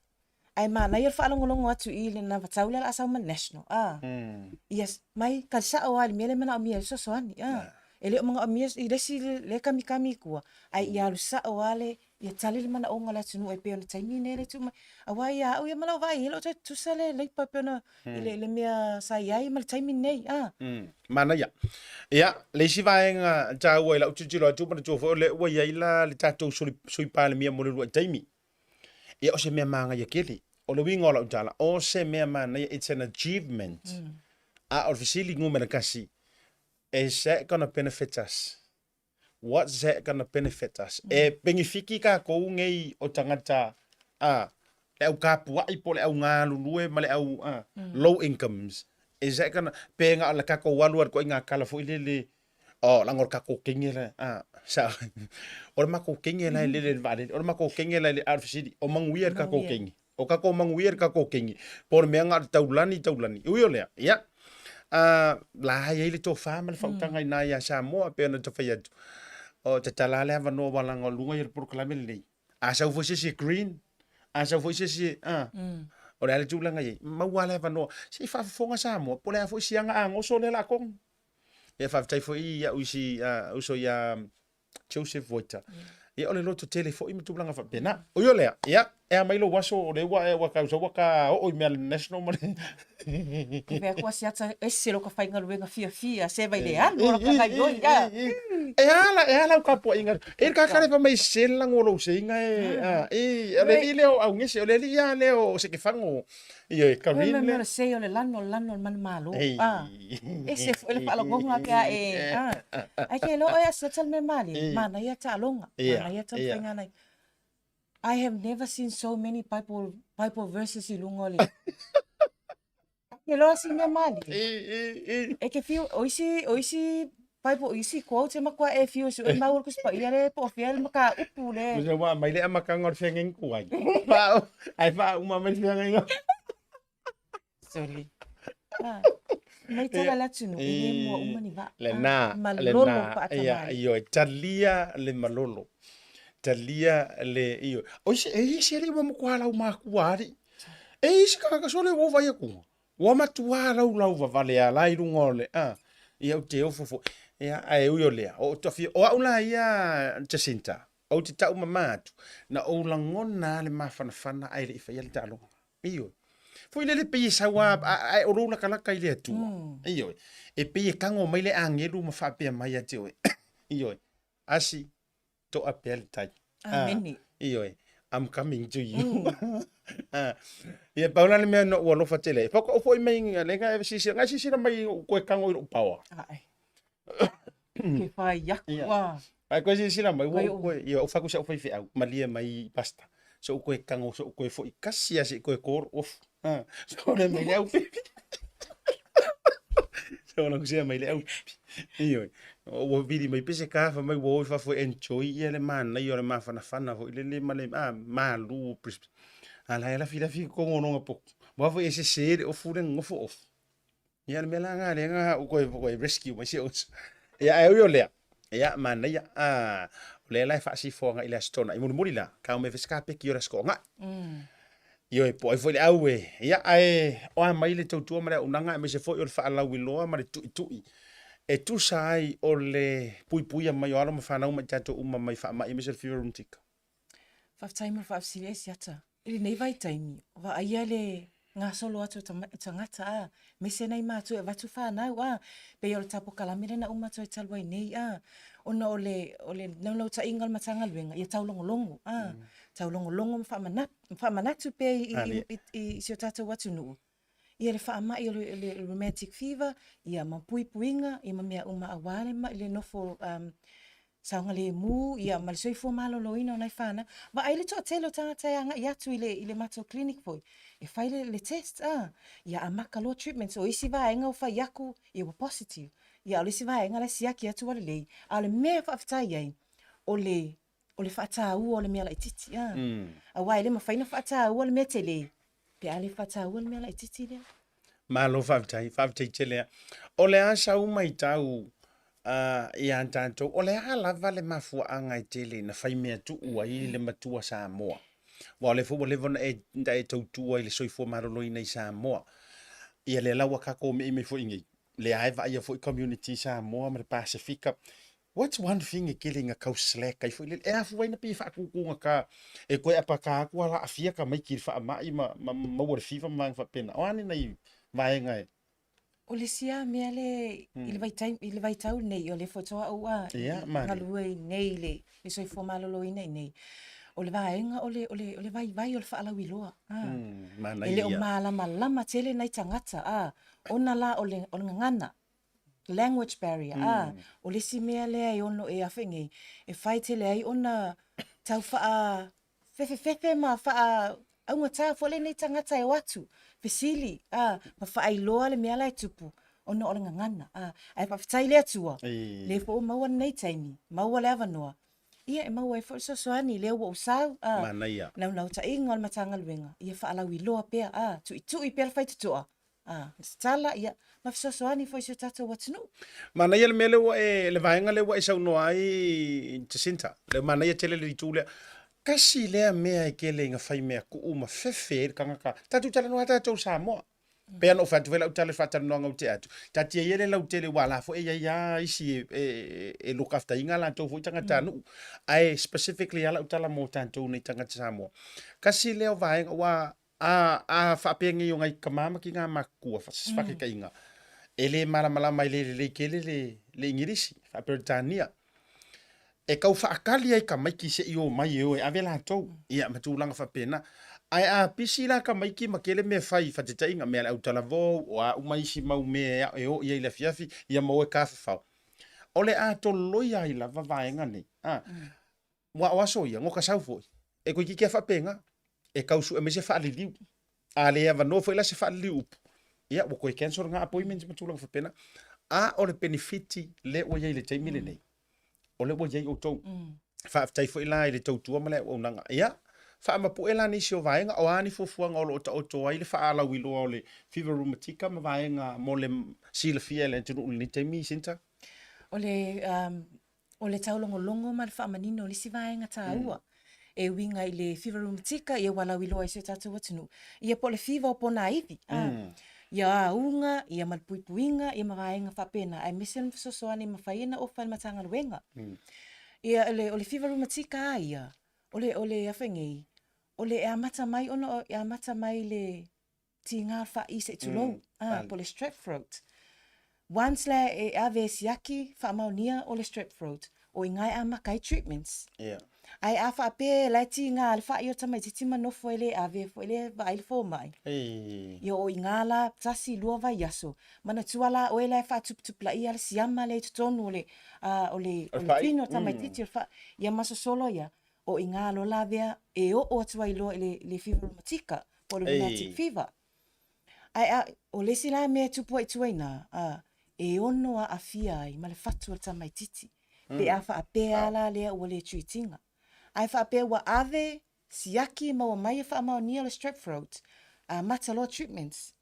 Ae manaia le faalogologo atu i le anavatau lea o le a sau ma le national, a. Ia mai tali sao lava i le mea lea e manaomia ai le fesoasoani, a. E le o manaomia i le isi lea e kamikami i tua, ae ia alu sao lava le, ia tali le manaoga o le atunuu e pei ona taimi lenei lea e tuu mai. Aua ia au ia ma lau vaai, e le o toe tutusa le Labour e pei ona i le mea sa i ai ma le taimi lenei, a. Manaia. Ia, le isi vaega taua i lau tilotilo atu, manatua foi o lea ua i ai la le tatou Sui Palemia mo le uluai taimi. Ia, o se mea manaia tele. O le uiga o lau tala, o se mea manaia, it's an achievement. A o le fesili numera tasi, is that gonna benefit us? What's that gonna benefit us? E penefiti tatou nei o tagata a, le au kapua'i po o le au galulue ma le au a, low incomes. Is that gonna, pe na o le tatou alu alu ituaiga tala foi lele, Oh, leaga o le tatou kenge la, a, sa, o le matou kenge la e lele i le vaalele, o le matou kenge la e lele, a o le fesili, o manuia le tatou kenge? O tatou manuia le tatou kenge? Po o le mea na o le taulani, taulani. Ui o lea, ia, a, la e i ai le tofa ma le faautaga i ina ia Samoa, e pei ona ta fai atu, o tatala lava le avanoa aua leaga o luga ia o le polokalame lenei. A sau foi se isi e green, a sau foi se isi e, a, o le a le tulaga e i ai? Maua lava le avanoa, se i faafofoga Samoa, po o le a foi siaga agoso lea o le a togi. Ia faafetai foi i au isi uso ia Joseph Voita. Ia o le loto tele foi ma tulaga faapena. Ui o lea, ia. E a mai lou aso o lea ua e ua tau sau ua ta oo i mea national ma le Ke mea kua siata ese lo ka faigaluega fiafia se vai le alu o ka gaioi a. E a la e a lau tapuaiga e ka ka le fa mai se le lago o lou seiga e a e o le alii lea o Augese o le alii a lea o Sekefago ioe Kareen lea. Mea o le sei o le lano o le lano o le manumalo a ese foi le faalogoga pe a e a ai ke loa oe a siata le mea malie manaia taaloga manaia taumafaiga nai I have never seen so many Bible, Bible verses i luga o le... Ke loa si mea malie. E ke fiu, o isi, o isi Bible, isi quotes e matua e fiu su e mau o le Tusi Paia le po o fea le mataupu le. Musa ua mai le amataga o le feagaiga tuai. Faa, ai faa uma mai le feagaiga. Sorry. Ah, mai tala le atunuu, e le mua uma ni vaa. Lena, Malolo lena, paatamai. ia, ioe, talia le malolo. Talia le, ioe. O isi, e isi alii ua matua lau makua alii. E isi tagata sole ua ou vaai atu, ua matua laulau vavale a la i luga o le, a, ia ou te ofo foi. Ia, ae ui o lea, o tafia, o au la ia, Jacinta, ou te tau mama atu, na ou lagona lava le mafanafana ae le i faia le taaloga. Ioe. Foi lele pei e sau a, a, a o lou lakalaka i le Atua. Ioe. E pei e tago mai le agelu ma faapea mai ia te oe. Ioe. Asi, toa pea le tai. Amene. Ioe. I'm coming to you. Ah. Ia, pau la le mea na ou alofa tele ai. Faatoa ou foi mai, le nga e silasila, nga e silasila mai ou koe tago i lou paoa. Ae. Ke whai aku Ia. a. Ai koe silasila mai, ua Kai ou o- koe, ia, ou fai atu si au faifeau, malie mai pastor. So ou koe tago, so ou koe foi kasi lava seia koe ko lou ofu. Ha. So le mai le au pipi. So ona kusea mai le au pipi. Ioe. Ua vili mai pese ka fa mai ua o i fafo e enjoy ia le manaia o le mafanafana foi lele ma le ah, malu o Brisbane. A la e lafilafi kogonoga poku. Ua foi e sese le ofu le gogofo ofu. Ia le mea la lena lea na ou toe toe rescue mai si ou uso. Ia ae ui o lea, ia manaia, a o lea la e faasifo agai i le Aso Toonai mulimuli la, ka ome fai se kapeki o le Aso Toonai. Ioe, po o ai foi le au e, ia ae o a mai le tautua ma le auaunaga aemaise foi o le faalauiloa ma le tuitui e tusa ai o le puipuia mai o alo ma fanau ma i tatou uma mai faamai aemaise o le fever rheumatica. Faafetai mo le faafesili e Siata. I lenei vaitaimi, vaaia le gasolo atu o tagata a, aemaise nai matua e avatu fanau a, pei o le tapokalame lea na uma atu ai talu ai nei a, ona o le o le naunautaiga o le Matagaluega ia taulogologo a, taulogologo ma faamanatu pea i si o tatou atunuu ia le faamai o le rheumatic fever, ia ma puipuiga ia ma mea uma aua le nofo saogalemu ia ma le soifua maloloina o nai fanau. Vaai le toatele o tagata e agai atu i le, i le matou clinic foi, e fai le, le test, ah, ia amata loa treatment. O isi vaega ua fai atu, ia ua positive. Ia a o le isi vaega la e siaki atu ua lelei. A o le mea e faafetai ai, o le, o le faataua o le mea laitiiti, ah. Aua e le mafai ona faataua le mea tele, Pe a le faataua le mea laitiiti lea. Malo faafetai, faafetai tele lava. O le a sau matau ia tatou, o le a lava le mafuaaga e tele na fai mea tuu ai le matua Samoa? Aua o lea foi ua leva ona e, na e tautua i le soifua maloloina i Samoa. Ia lea la ua tatou me'i mai foi nei, lea lava e vaaia foi community i Samoa ma le Pasefika, What's one thing e tele ina tau slack ai foi lele? E afua ai na pei e faatutugata e toe apata atu a aafia tamaiti i le faamai ma, ma maua le fiva ma vaega faapena. O a ni nai vaega e? O le isi lava mea lea i le vaitaimi, i le vaitau lenei, o lea foi toa ou a Ia, manaia. galue i inei i le, le soifua maloloina i inei, o le vaega o le, o le, o le vaivai o le faalauiloa, a. Manaia. E le o malamalama tele nai tagata, a, ona la o le, o le gagana, language barrier, a, o le isi mea lea e ono e afe nei, e fai tele ai ona tau faa fefefefe ma faa augatā foi lenei tagata e o atu, fesili, a, ma faailoa le mea la e tupu, ona o le gagana, a. Ae faafetai i le Atua, lea foi ua maua lenei taimi, maua le avanoa, ia e maua ai foi le fesoasoani, lea ua ou sau, a, Manaia. naunautaiga o le Matagaluega, ia faalauiloa pea, a, tuitui pea le faitotoa, A, se tala, ia, ma fesoasoani foi i si o tatou atunuu. Manaia le mea lea ua e, le vaega lea ua e saunoa ai Jacinta, le manaia tele le itu lea. Tasi lea mea e tele ina fai mea tuu ma fefe ai le tagata. Tatou talanoa lava tatou Samoa. Pei ona ou fai atu foi lau tala i le faatalanoaga ua tea atu, taatia ia le lautele aua o la foi e i ai lava isi e, e, e look after ina latou foi tagatanuu. Ae specifically lava lau tala mo tatou nei tagata Samoa. Kasi lea o vaega aua a, a faapenei o nai tama ma tina matutua, se faataitaiga, e le malamalama e le lelei tele le, le Igilisi, faa-Peretania. E tau faatali ai tamaiti se i omai e o e ave latou, ia ma tulaga faapena. Ae a pisi la tamaiti ma tele mea e fai, faataitaiga, mea a le autalavou, o a uma isi mau mea e o i ai i le afiafi, ia ma o e tafafao. O le a toloia ai lava vaega nei, a, aua o aso ia, na ota sau foi, e toeitiiti lava faapena, e tau sue mai se faaliliu. A le avanoa foi la se faaliliu upu, ia ua toe cancel lena appointment ma tulaga faapena. A o le penefiti lea ua i ai i le taimi lenei, o lea ua i ai outou. Faafetai foi la i le tautua ma le auaunaga. Ia, faamapue la nisi o vaega, o a ni fuafuaga o lo o taoto ai le faalauiloa o le Fever Rheumatica ma vaega mo le silafia e le atunuu i lenei taimi, Centre? O le um, o le taulogologo ma le faamanino o le isi vaega taua e uiga i le fever rheumatica, ia ua lauiloa i si o tatou atunuu, ia po o le fever o ponaivi, a, ia auga, ia ma le puipuiga, ia ma vaega faapena, aemaise o le fesoasoani e mafai ona ofa e le Matagaluega. Ia o le, o le fever rheumatica lava ia, o le, o le a fai nei, o le e amata mai ona e amata mai i le tiga o le fa'i se i tulou, mm, po o le strep throat. Once la e ave e siaki, faamaonia o le strep throat, o i ina e amata ai treatments. Yeah. Ae a faapea la e tiga le fa'i o le tamaitiiti ma nofo e le ave foi le vaai le fomai. Ia o i ina la tasi lua vaiaso, manatua la oe la e faatuputupulaia le siama lea i totonu o le, uh, o le, o le tino o le tamaitiiti mm. o le fa'i. Ia ma sosolo ia, o i ina loa lavea e oo atu ai loa i le, le fever rheumatica, po o le rheumatic fever. Ae a, o le isi la mea e tupu ai i tua i ina, a, e ono aafia ai ma le fatu o le tamaitiiti, pe a faapea la lea ua le treat ina. Ae faapea ua ave, siaki maua mai e faamaonia o le strep throat, amata loa treatments.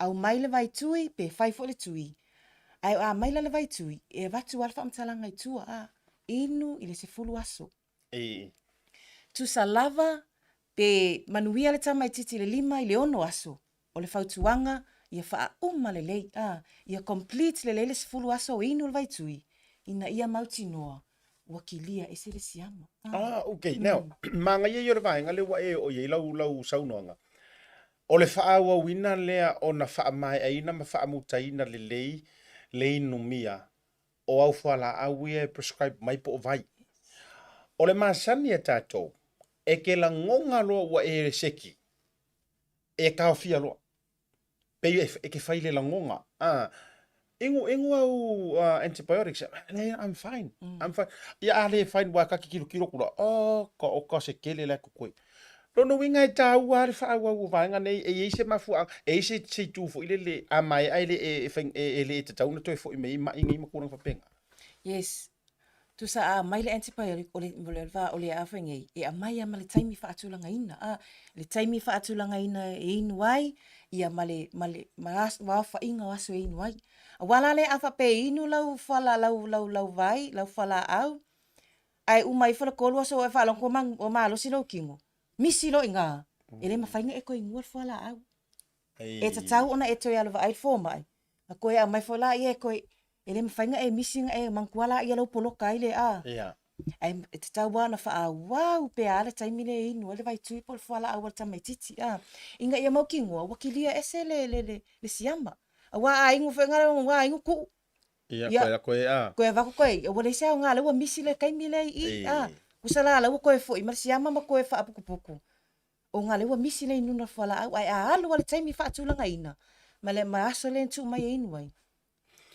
Aumai le vaitui pe fai foi le tui. Ae a aumai la le vaitui, e avatu lava le faamatalaga i tua, a, inu i le 10 aso. E. Tusa lava pe manuia le tamaitiiti i le lima i le ono aso, o le fautuaga ia faauma lelei, a, ia complete lelei le 10 aso o inu le vaitui, ina ia mautinoa ua kilia ese le siama. A. Ah, okay. Now, manaia ia o le vaega lea ua e oo i ai lau, lau saunoaga. O le faaauauina lea ona faamaeaina ma faamutaina lelei le inumia o au fualaau ia e prescribe mai po o vai. O le masani a tatou, e te lagona loa ua e seki, e taofia loa. Pei e te fai le lagona. Ah, inu, inu au antibiotics. Leai, I'm fine. I'm fine. Ia a le fine ua ta te tilotilo atu la, oh, ka oka se tele la e totoe. Lona uiga e taua lava le faaauau o vaega nei, e i ai se mafuaaga, e i ai se, se itu foi lele a maea e le e, e, e le tatau ona toe foi mai ai mai nei ma tulaga faapena. Yes. Tusa a aumai le antibiotic o le, o le, o le a fai nei, e aumai lava ma le taimi faatulagaina, a, le taimi faatulagaina e inu ai, ia ma le, ma le, ma aso, ma aofaiga o aso e inu ai. Aua la lea a faapea e inu lau fuala, lau, lau, lau vai, lau fualaau, ae uma ifo le tolu aso ua e faalogo atu ua malosi lou tino, misi loa i ina, e le mafai ona e toe inua le fualaau. E tatau ona e toe alu vaai i le fomai, na toe aumai foi laia e toe, e le mafai ona e misi ona e manatua laia lea ua poloka ai le a. Ae e tatau lava ona faaauau pea lava le taimi lea e inu ai le vaitui po o le fualaau a le tamaitiiti a, ina ia mautinoa ua kilia ese le, le, le, le siama. Aua a inu foi na, ua inu tuu. Ia, koe koe a. Koe avatu koe, ua leai se aoga lea ua misi le taimi lea i i, a. Tusa la lea ua toe foi mai le siama ma toe faaputuputu. Ona lea ua misi le inuna fualaau, ae a alu lava le taimi faatulagaina, ma le ma aso lea na tuu mai e inu ai,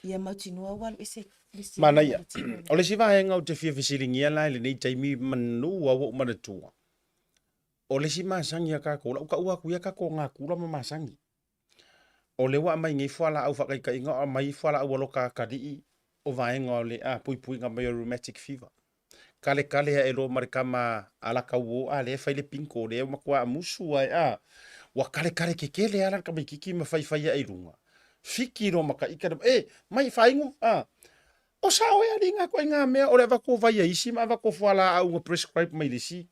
ia mautinoa ua alu ese le siama ma Manaia. le tino. O le isi vaega ou te fia fesiligia la i lenei taimi manu lava ua ou manatua, o le isi masani a tatou, o lau taua atu ia tatou natura ma masani. O lea ua aumai nei fualaau faataitaiga, o aumai fualaau aloka atalii o vaega o le a puipuiga mai o le rheumatic fever. Kaletale ae loa ma le tama a lata uo a lea e fai le bingo lea ua matua musu ae a ua kaletale tetele lava la le tamaititi ma faifai ae i luga. Fiki loa ma ka ita e mai faaigu a o sao ea alii na ituaiga mea o le avatu o vai a isi ma avatu o fualaau na prescribe mai le isi.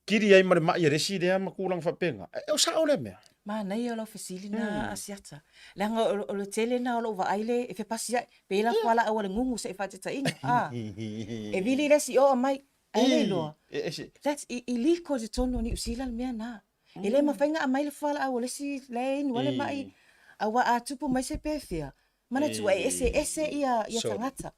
kili ai ma le ma'i a le isi lea ma tulaga faapena. E, o sa'o lea mea? Manaia lau fesili na Asiata. Leaga o le tele na o lou vaai le e fepasia'i, pe i la fualaau a le gugu se i faataitaiga, a. E vili le isi o aumai, ae le iloa. That's illegal i totonu o Niu Sila le mea na. E le mafai ona aumai le fualaau a le isi la e inu ai le ma'i, aua a tupu mai se pefea, manatua e eseese ia tagata.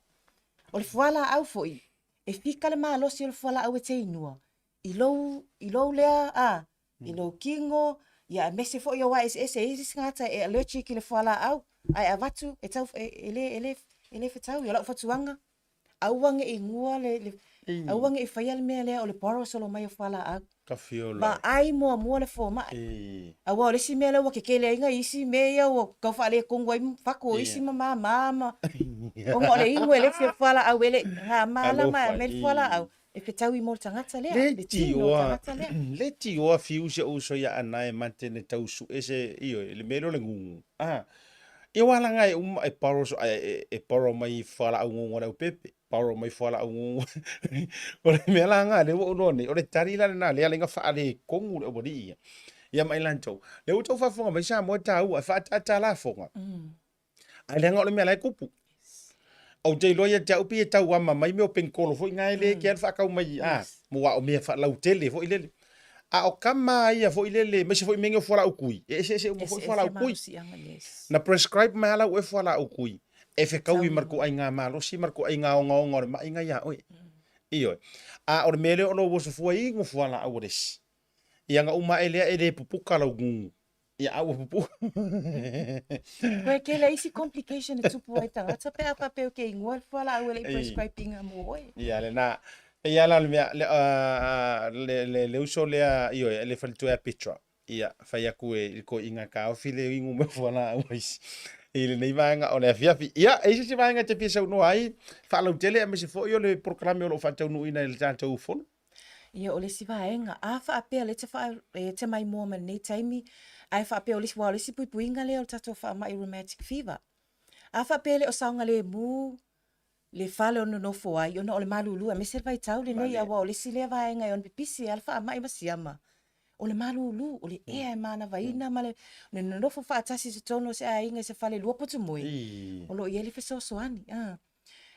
O le fualaau foi, e fika le malosi o le fualaau e te inua i lou, i lou lea, a, i lou kino, ia aemaise foi aua e eseese, e i ai isi tagata e allergic i le fualaau, ae avatu e tau, e le, e le, e le fetaui. O lau fautuaga, aua ne i inua le, le, aua ne i faia le mea lea o le borrow solo mai o fualaau. Tafiola. Vaai muamua le fomai. Aua o le isi mea lea ua kekele ai nai isi mea ia ua tau faaletonu ai fatu o isi ma mama ma ona o le inu e le fia fualaau e le na malama e aumai le fualaau e fetaui mo le tagata lea, le tino o le tagata lea. Le tioa fiu si ou uso ia Anae mate ne tau sue se ioe le mea lea o le gugu a ia ua laga e uma e borrow e borrow mai fualaau gugu a le aupepe. Paoro mai fualaau gugu. O le mea la lena lea ua ou iloa nei, o le tali la lena lea e ala ai ona faaletonu le aualii ia, ia ma i latou. Lea ua outou faafofoga mai Samoa e taua, e faaataata lafoga, ae leaga o le mea la e tupu. Ou te iloa ia te au pei e tauama mai mea o penikolo foi na e le kea le faatau mai, a, aua o mea faalautele foi lele. A o tama ia foi lele, aemaise foi mea nei o fualaau tui, e eseese uma foi fualaau tui. Na prescribe mai lava lau oe fualaau tui, e fetaui ma le ituaiga malosi ma le ituaiga ogaoga o le mai na ia oe. Ioe. A o le mea lea o lou oso fua inu fualaau a le isi, ia na uma ae lea e le pupuka lau gugu. Ia a ua pupuka. Koe tele isi complication e tupu ai tagata pe a faapea e te inua le fualaau e le i prescribe ina mo oe. Ia lena. E ia la o le mea, le, le, le, le uso lea, ioe, le faletua ia Petra. Ia, fai atu e i le toeaina taofi le inu mai o fualaau a isi i lenei vaega o le afiafi. Ia, e i ai se isi vaega e te fia saunoa ai, faalautele aemaise foi o le polokalame o lo o faataunuuina e le tatou Fono? Ia, o le isi vaega, a faapea o lea e te faa, e te maimoa mai lenei taimi, ae faapea o le isi, aua o le isi puipuiga lea o le tatou faamai rheumatic fever. A faapea e le o saogalemu le fale o nonofo ai ona o le malulu aemaise le vaitau lenei aua o le isi lea vaega e ono pipisi ai le faamai ma siama o le malulu o le ea e manavaina ma le nonofo faatasi i totonu o se aiga i se falelua potumoe o lo o i ai le fesoasoani a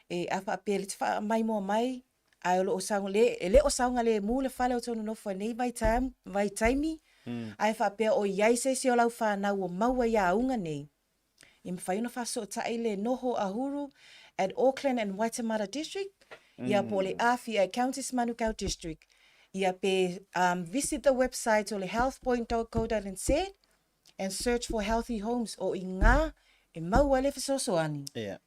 e a faapea le te faamaimoa mai ae o lo o saogalemu e le o saogalemu le fale o tou nonofo ai nei vaitaimi ae faapea o i ai se isi o lau fanau ua maua i auga nei Ia mafai ona faasootai le noho ahuru at Auckland and Waitemata District, ia po o le Awhi at Counties Manukau District. Ia pe um, visit the website o le healthpoint.co.nz and search for healthy homes o i ngā e mau ai le fesoasoani. Yeah.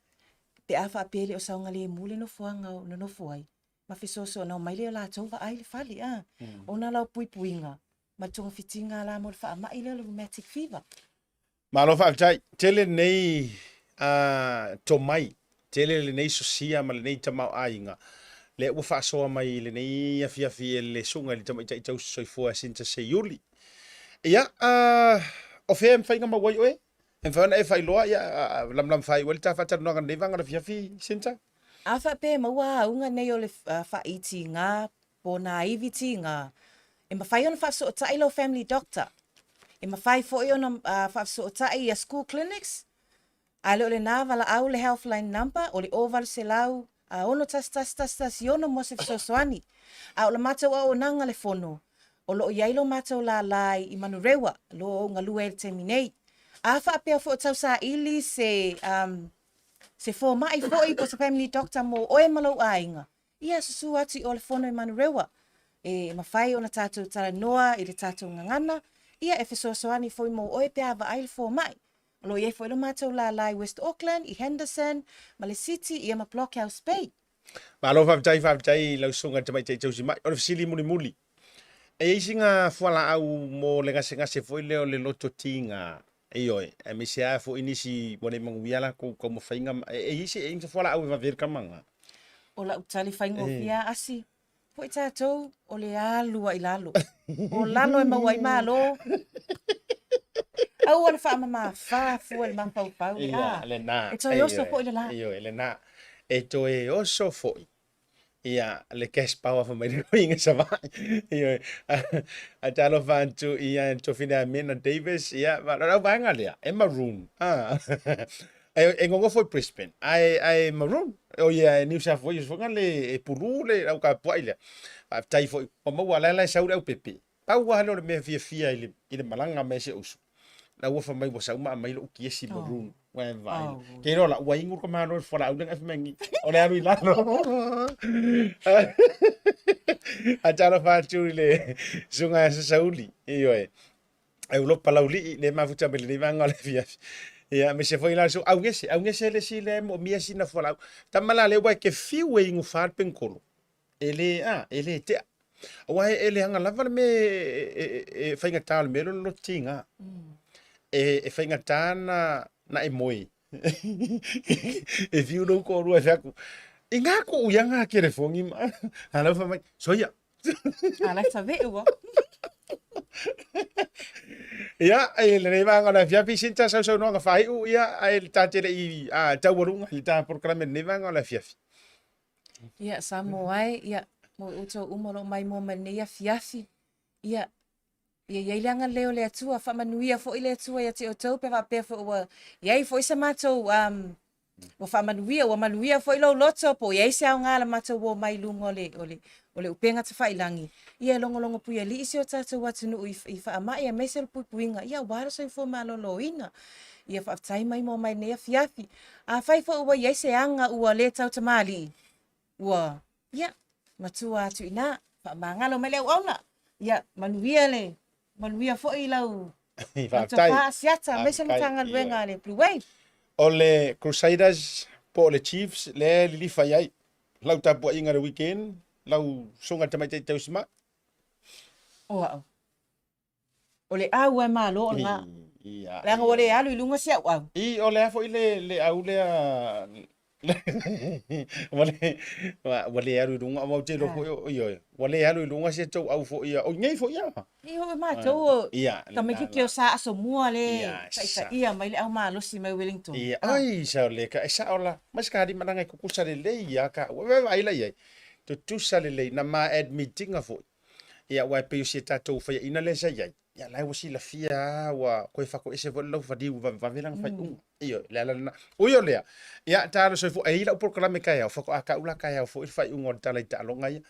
Pe a faapea e le o saogalemu le nofoaga o nonofo ai, ma fesoasoani omai lea o latou vaai le fale, a. Ona lau puipuiga ma le togafitiga la mo le faamai lea o le rheumatic fever. Malo faafetai. Tele lenei a tomai, tele lenei sosia ma lenei tamaoaiga lea ua faasoa mai i lenei afiafi e le susuga i le Tamaitai Tausi Soifua Sinta Seiuli. Ia, a, o fea e mafai ona maua ai oe? E mafai ona e faailoa, ia, lamalama faaiu ai le ta faatalanoaga i lenei vaega o le afiafi, Sinta? A faapea e maua auga nei o le faaitiga po o nā ivi tīgā, e mafai ona faafesootai lau family doctor. E mafai foi ona faafesootai ia school clinics, a le o lenā valaau le healthline number o le 0800 611 116 mo se fesoasoani. A o la matou auaunaga le fono, o lo o i ai lo matou lālā i Manurewa, lo o galue ai i le taimi nei. A faapea foi o tausaili se, um, se fomai foi po o se family doctor mo oe ma lou aiga, Ia, susu atu i o le fono i Manurewa, e mafai ona tatou talanoa i le tatou gagana, ia e fesoasoani foi mo oe pe a vaai le fomai. O lo o i ai foi lo matou lālā i West Auckland, i Henderson, ma le City, ia ma Blockhouse Bay. Malo faafetai, faafetai i lau susuga i le Tamaitai Tausimai. O le fesili mulimuli, e i ai sina fualaau mo le gasegase foi lea o le loto tiga Ioe, aemaise lava foi nisi ua le manuia latou taumafaiga, e i ai se, e i ai se fualaau e vave ai le tamaga? O lau tali faigofie lava Asi, foi tatou o le alu lava i lalo. O lalo e maua ai malo. Aua le faamamafa fua i le mafaufau le a. Ia, lena. E toe oso foi le la. Ioe, lena. E toe oso foi. Ia, le cash power fai mai le uiga Savaii. Ioe. Ae talofa atu ia Tofina Amena Davis, ia, ma o le vaega lea, e maroon. Ah. E, e gogofo i Brisbane, ae, ae maroon. O ia, e New South Wales foi le, e pulū le au kapuai lea. Faafetai foi, ua maua la la e sau le au pepe. Pau lava lea o le mea fiafia i le, i le malaga mai a si ou uso. La ua fai mai ua sau ma aumai lou kiesi maroon. Ua e vaai. Oh. Ke iloa la, ua inu le tamāloa i le fualaau lea na e fai mai nei. O le alu i lalo. Ae talofa atu i le susuga ia Sasauli. Ioe. Europa Laulii le mafuta mai lenei vaega o le afiafi. Ia, aemaise foi la le susuga Augese. Augese le isi lea e moomia sina fualaau. Tama la lea ua e te fiu e inu fa le penikolo. E le, a, e le tea. Aua e leaga lava le mea e faigata o le mea lea o le loto tiga. E faigata na e moe. E fiu lou toalua e fai atu, I ngā kuʻu ia ngā telefoni ma. A lau fai mai, soia. A lai taveʻu a. Ia, e lenei vaega o le afiafi, sina sausaunoaga faaiu, ia, ae ta te le i taualuga i le ta polokalame i lenei vaega o le afiafi. Ia, Samoa e, ia, mo outou uma o lo o maimoa mai lenei afiafi, ia, ia i ai le agalelei o le Atua, faamanuia foi le Atua ia te outou, pe faapea foi ua i ai foi se matou, um, ua faamanuia, ua manuia foi lou loto, po o i ai se aoga la matou o mai i luga o le, o le, o le upega tafailagi, ia e logologo puialii si o tatou atunuu i, i faamai aemaise o le puipuiga, ia aua le soifua maloloina. Ia faafetai maimoa mai lenei afiafi. Afai foi ua i ai se aga ua le tautamalii, ua, ia, matua atu i ina, faamagalo mai le auauna. Ia, manuia le, manuia foi lau, lau tofa Asiata, aemaise le Matagaluega a le Blue Wave. O le Crusaders po o le Chiefs lea e lilifa i ai lau tapuaiga i le weekend, lau susuga i le tamaitai tausima'i. O au. O le au e malo o lena. Ia. Leaga ua le alu i luga si au au. I, o le a foi le, le au lea ua le, ua le alu i luga, aua ou te iloa foi, ioe, ua le alu i luga si a tou au foi ia, o i nei foi ia. I hoi matou o tamaititi o sa Asomua le taitaia mai le au malosi mai Wellington. Ia, oi, sao le ka, e sao la, mai se ka lima langa e tutusa lelei ia ka, ua vaai la i ai, tutusa lelei, na ma admit-ina foi. Ia, aua e pei o si a tatou faiaina lea sa i ai, ia la e ua silafia lava ua toe fatoese foi le laufaliu vavevave lana faaiuga. Ioe, o le ala lena. Ui o lea, ia talo soifua, e i ai lau polokalame taeao, faatoa tau la taeao foi le faaiuga o le tala i taaloga ia.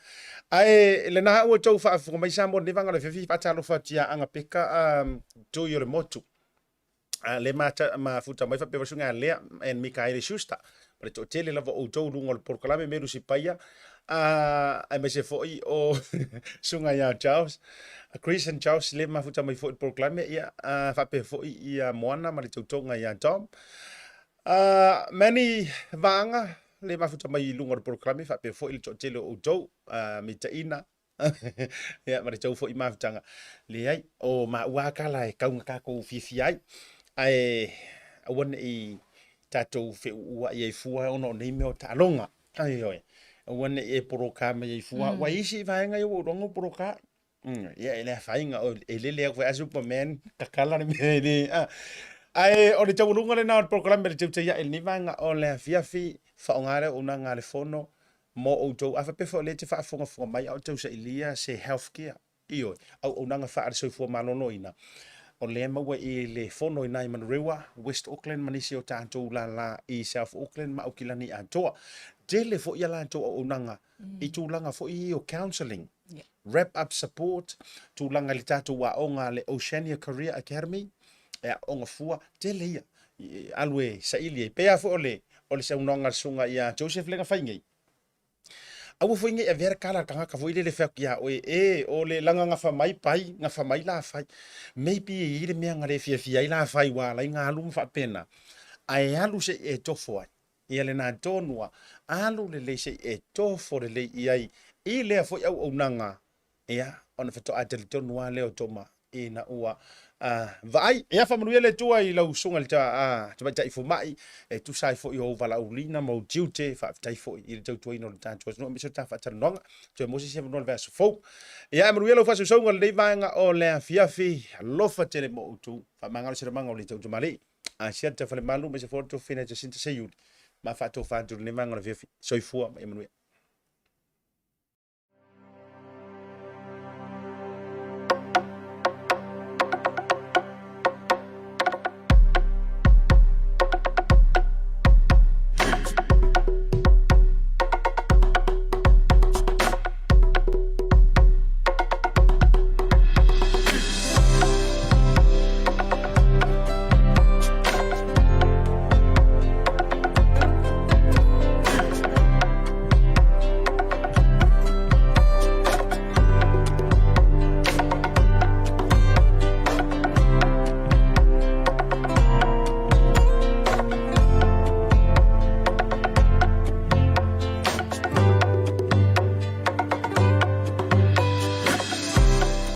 Ae lena ua outou faafofoga mai Samoa i lenei vaega o le afiafi, faatalofa atu ia Agapeka Tui o le Motu. le mafuta mai faapea foi suiga Lea and Mikaele Schuster ma le toatele lava o outou luga o le polokalame me Lucy Paia aemaise foi o suiga ia Charles Chris and Charles le mafuta mai foi le polokalame ia faapea foi ia Moana ma le tautoga ia Tom Manny Vaanga le mafuta mai i luga o le polokalame faapea foi le toatele o outou Mitaina Ia, ma le tou foi mafutaga. Leai, o maua a tala e tau na tatou fiafia ai. Ae aua ne i tatou feuuai ai fua ona o nei mea o taaloga. Ioe, aua ne i e poloka mai ai fua. Ua i ai isi vaega ia ua ou iloa ua poloka. Ia, e le afaina, e lele atu foi a Superman, tatala le mea e le... Ae o le taualuga lena o le polokalame le teuteia'i i lenei vaega o le afiafi, faaaoga le auaunaga a le Fono mo outou. A faapea foi o lea e te faafogafoga mai a o tausailia se health care, ioe, auaunaga faale-soifua maloloina, o lea e maua i le fono i ina i Manurewa, West Auckland ma nisi o tatou lala i South Auckland ma Aukilani atoa. Tele foi a latou auaunaga i tulaga foi ia o counselling, wrap up support, tulaga i le tatou aoga a le Oceania Career Academy, e aoga fua, tele ia, alu e saili ai. Pei lava foi o le, o le saunoaga a le susuga ia Joseph lea na fai nei, aua foi ne i avea le tala a le tagata foi lele e fai atu ia oe, e, o le laga gafa mai pai, gafa mai la fai. Maybe e i ai le mea na le fiafia ai la fai ua ala ai ona alu ma faapena, ae alu se i e tofo ai. Ia lena tonu a, alu lelei se i e tofo lelei i ai i lea foi auaunaga, ia, ona faatoa talitonu lava lea o Toma ina ua vaai. Ia faamanuia le Atua i lau susuga i le tamaitai fomai e tusa ai foi o ou valaauina ma ou tiute. Faafetai foi i le tautuaina o le tatou atunuu aemaise o le ta faatalanoaga. Toe maua se isi avanoa i le vaiaso fou. Ia, e manuia lau faasausauga i lenei vaega o le afiafi. Alofa tele mo outou. Faamagalo se lamaga o le Tautamalii. Asiata Falemalu aemaise foi o le Tofina Jacinta Seiuli ma faatofa atu i lenei vaega o le afiafi. Soifua ma ia manuia.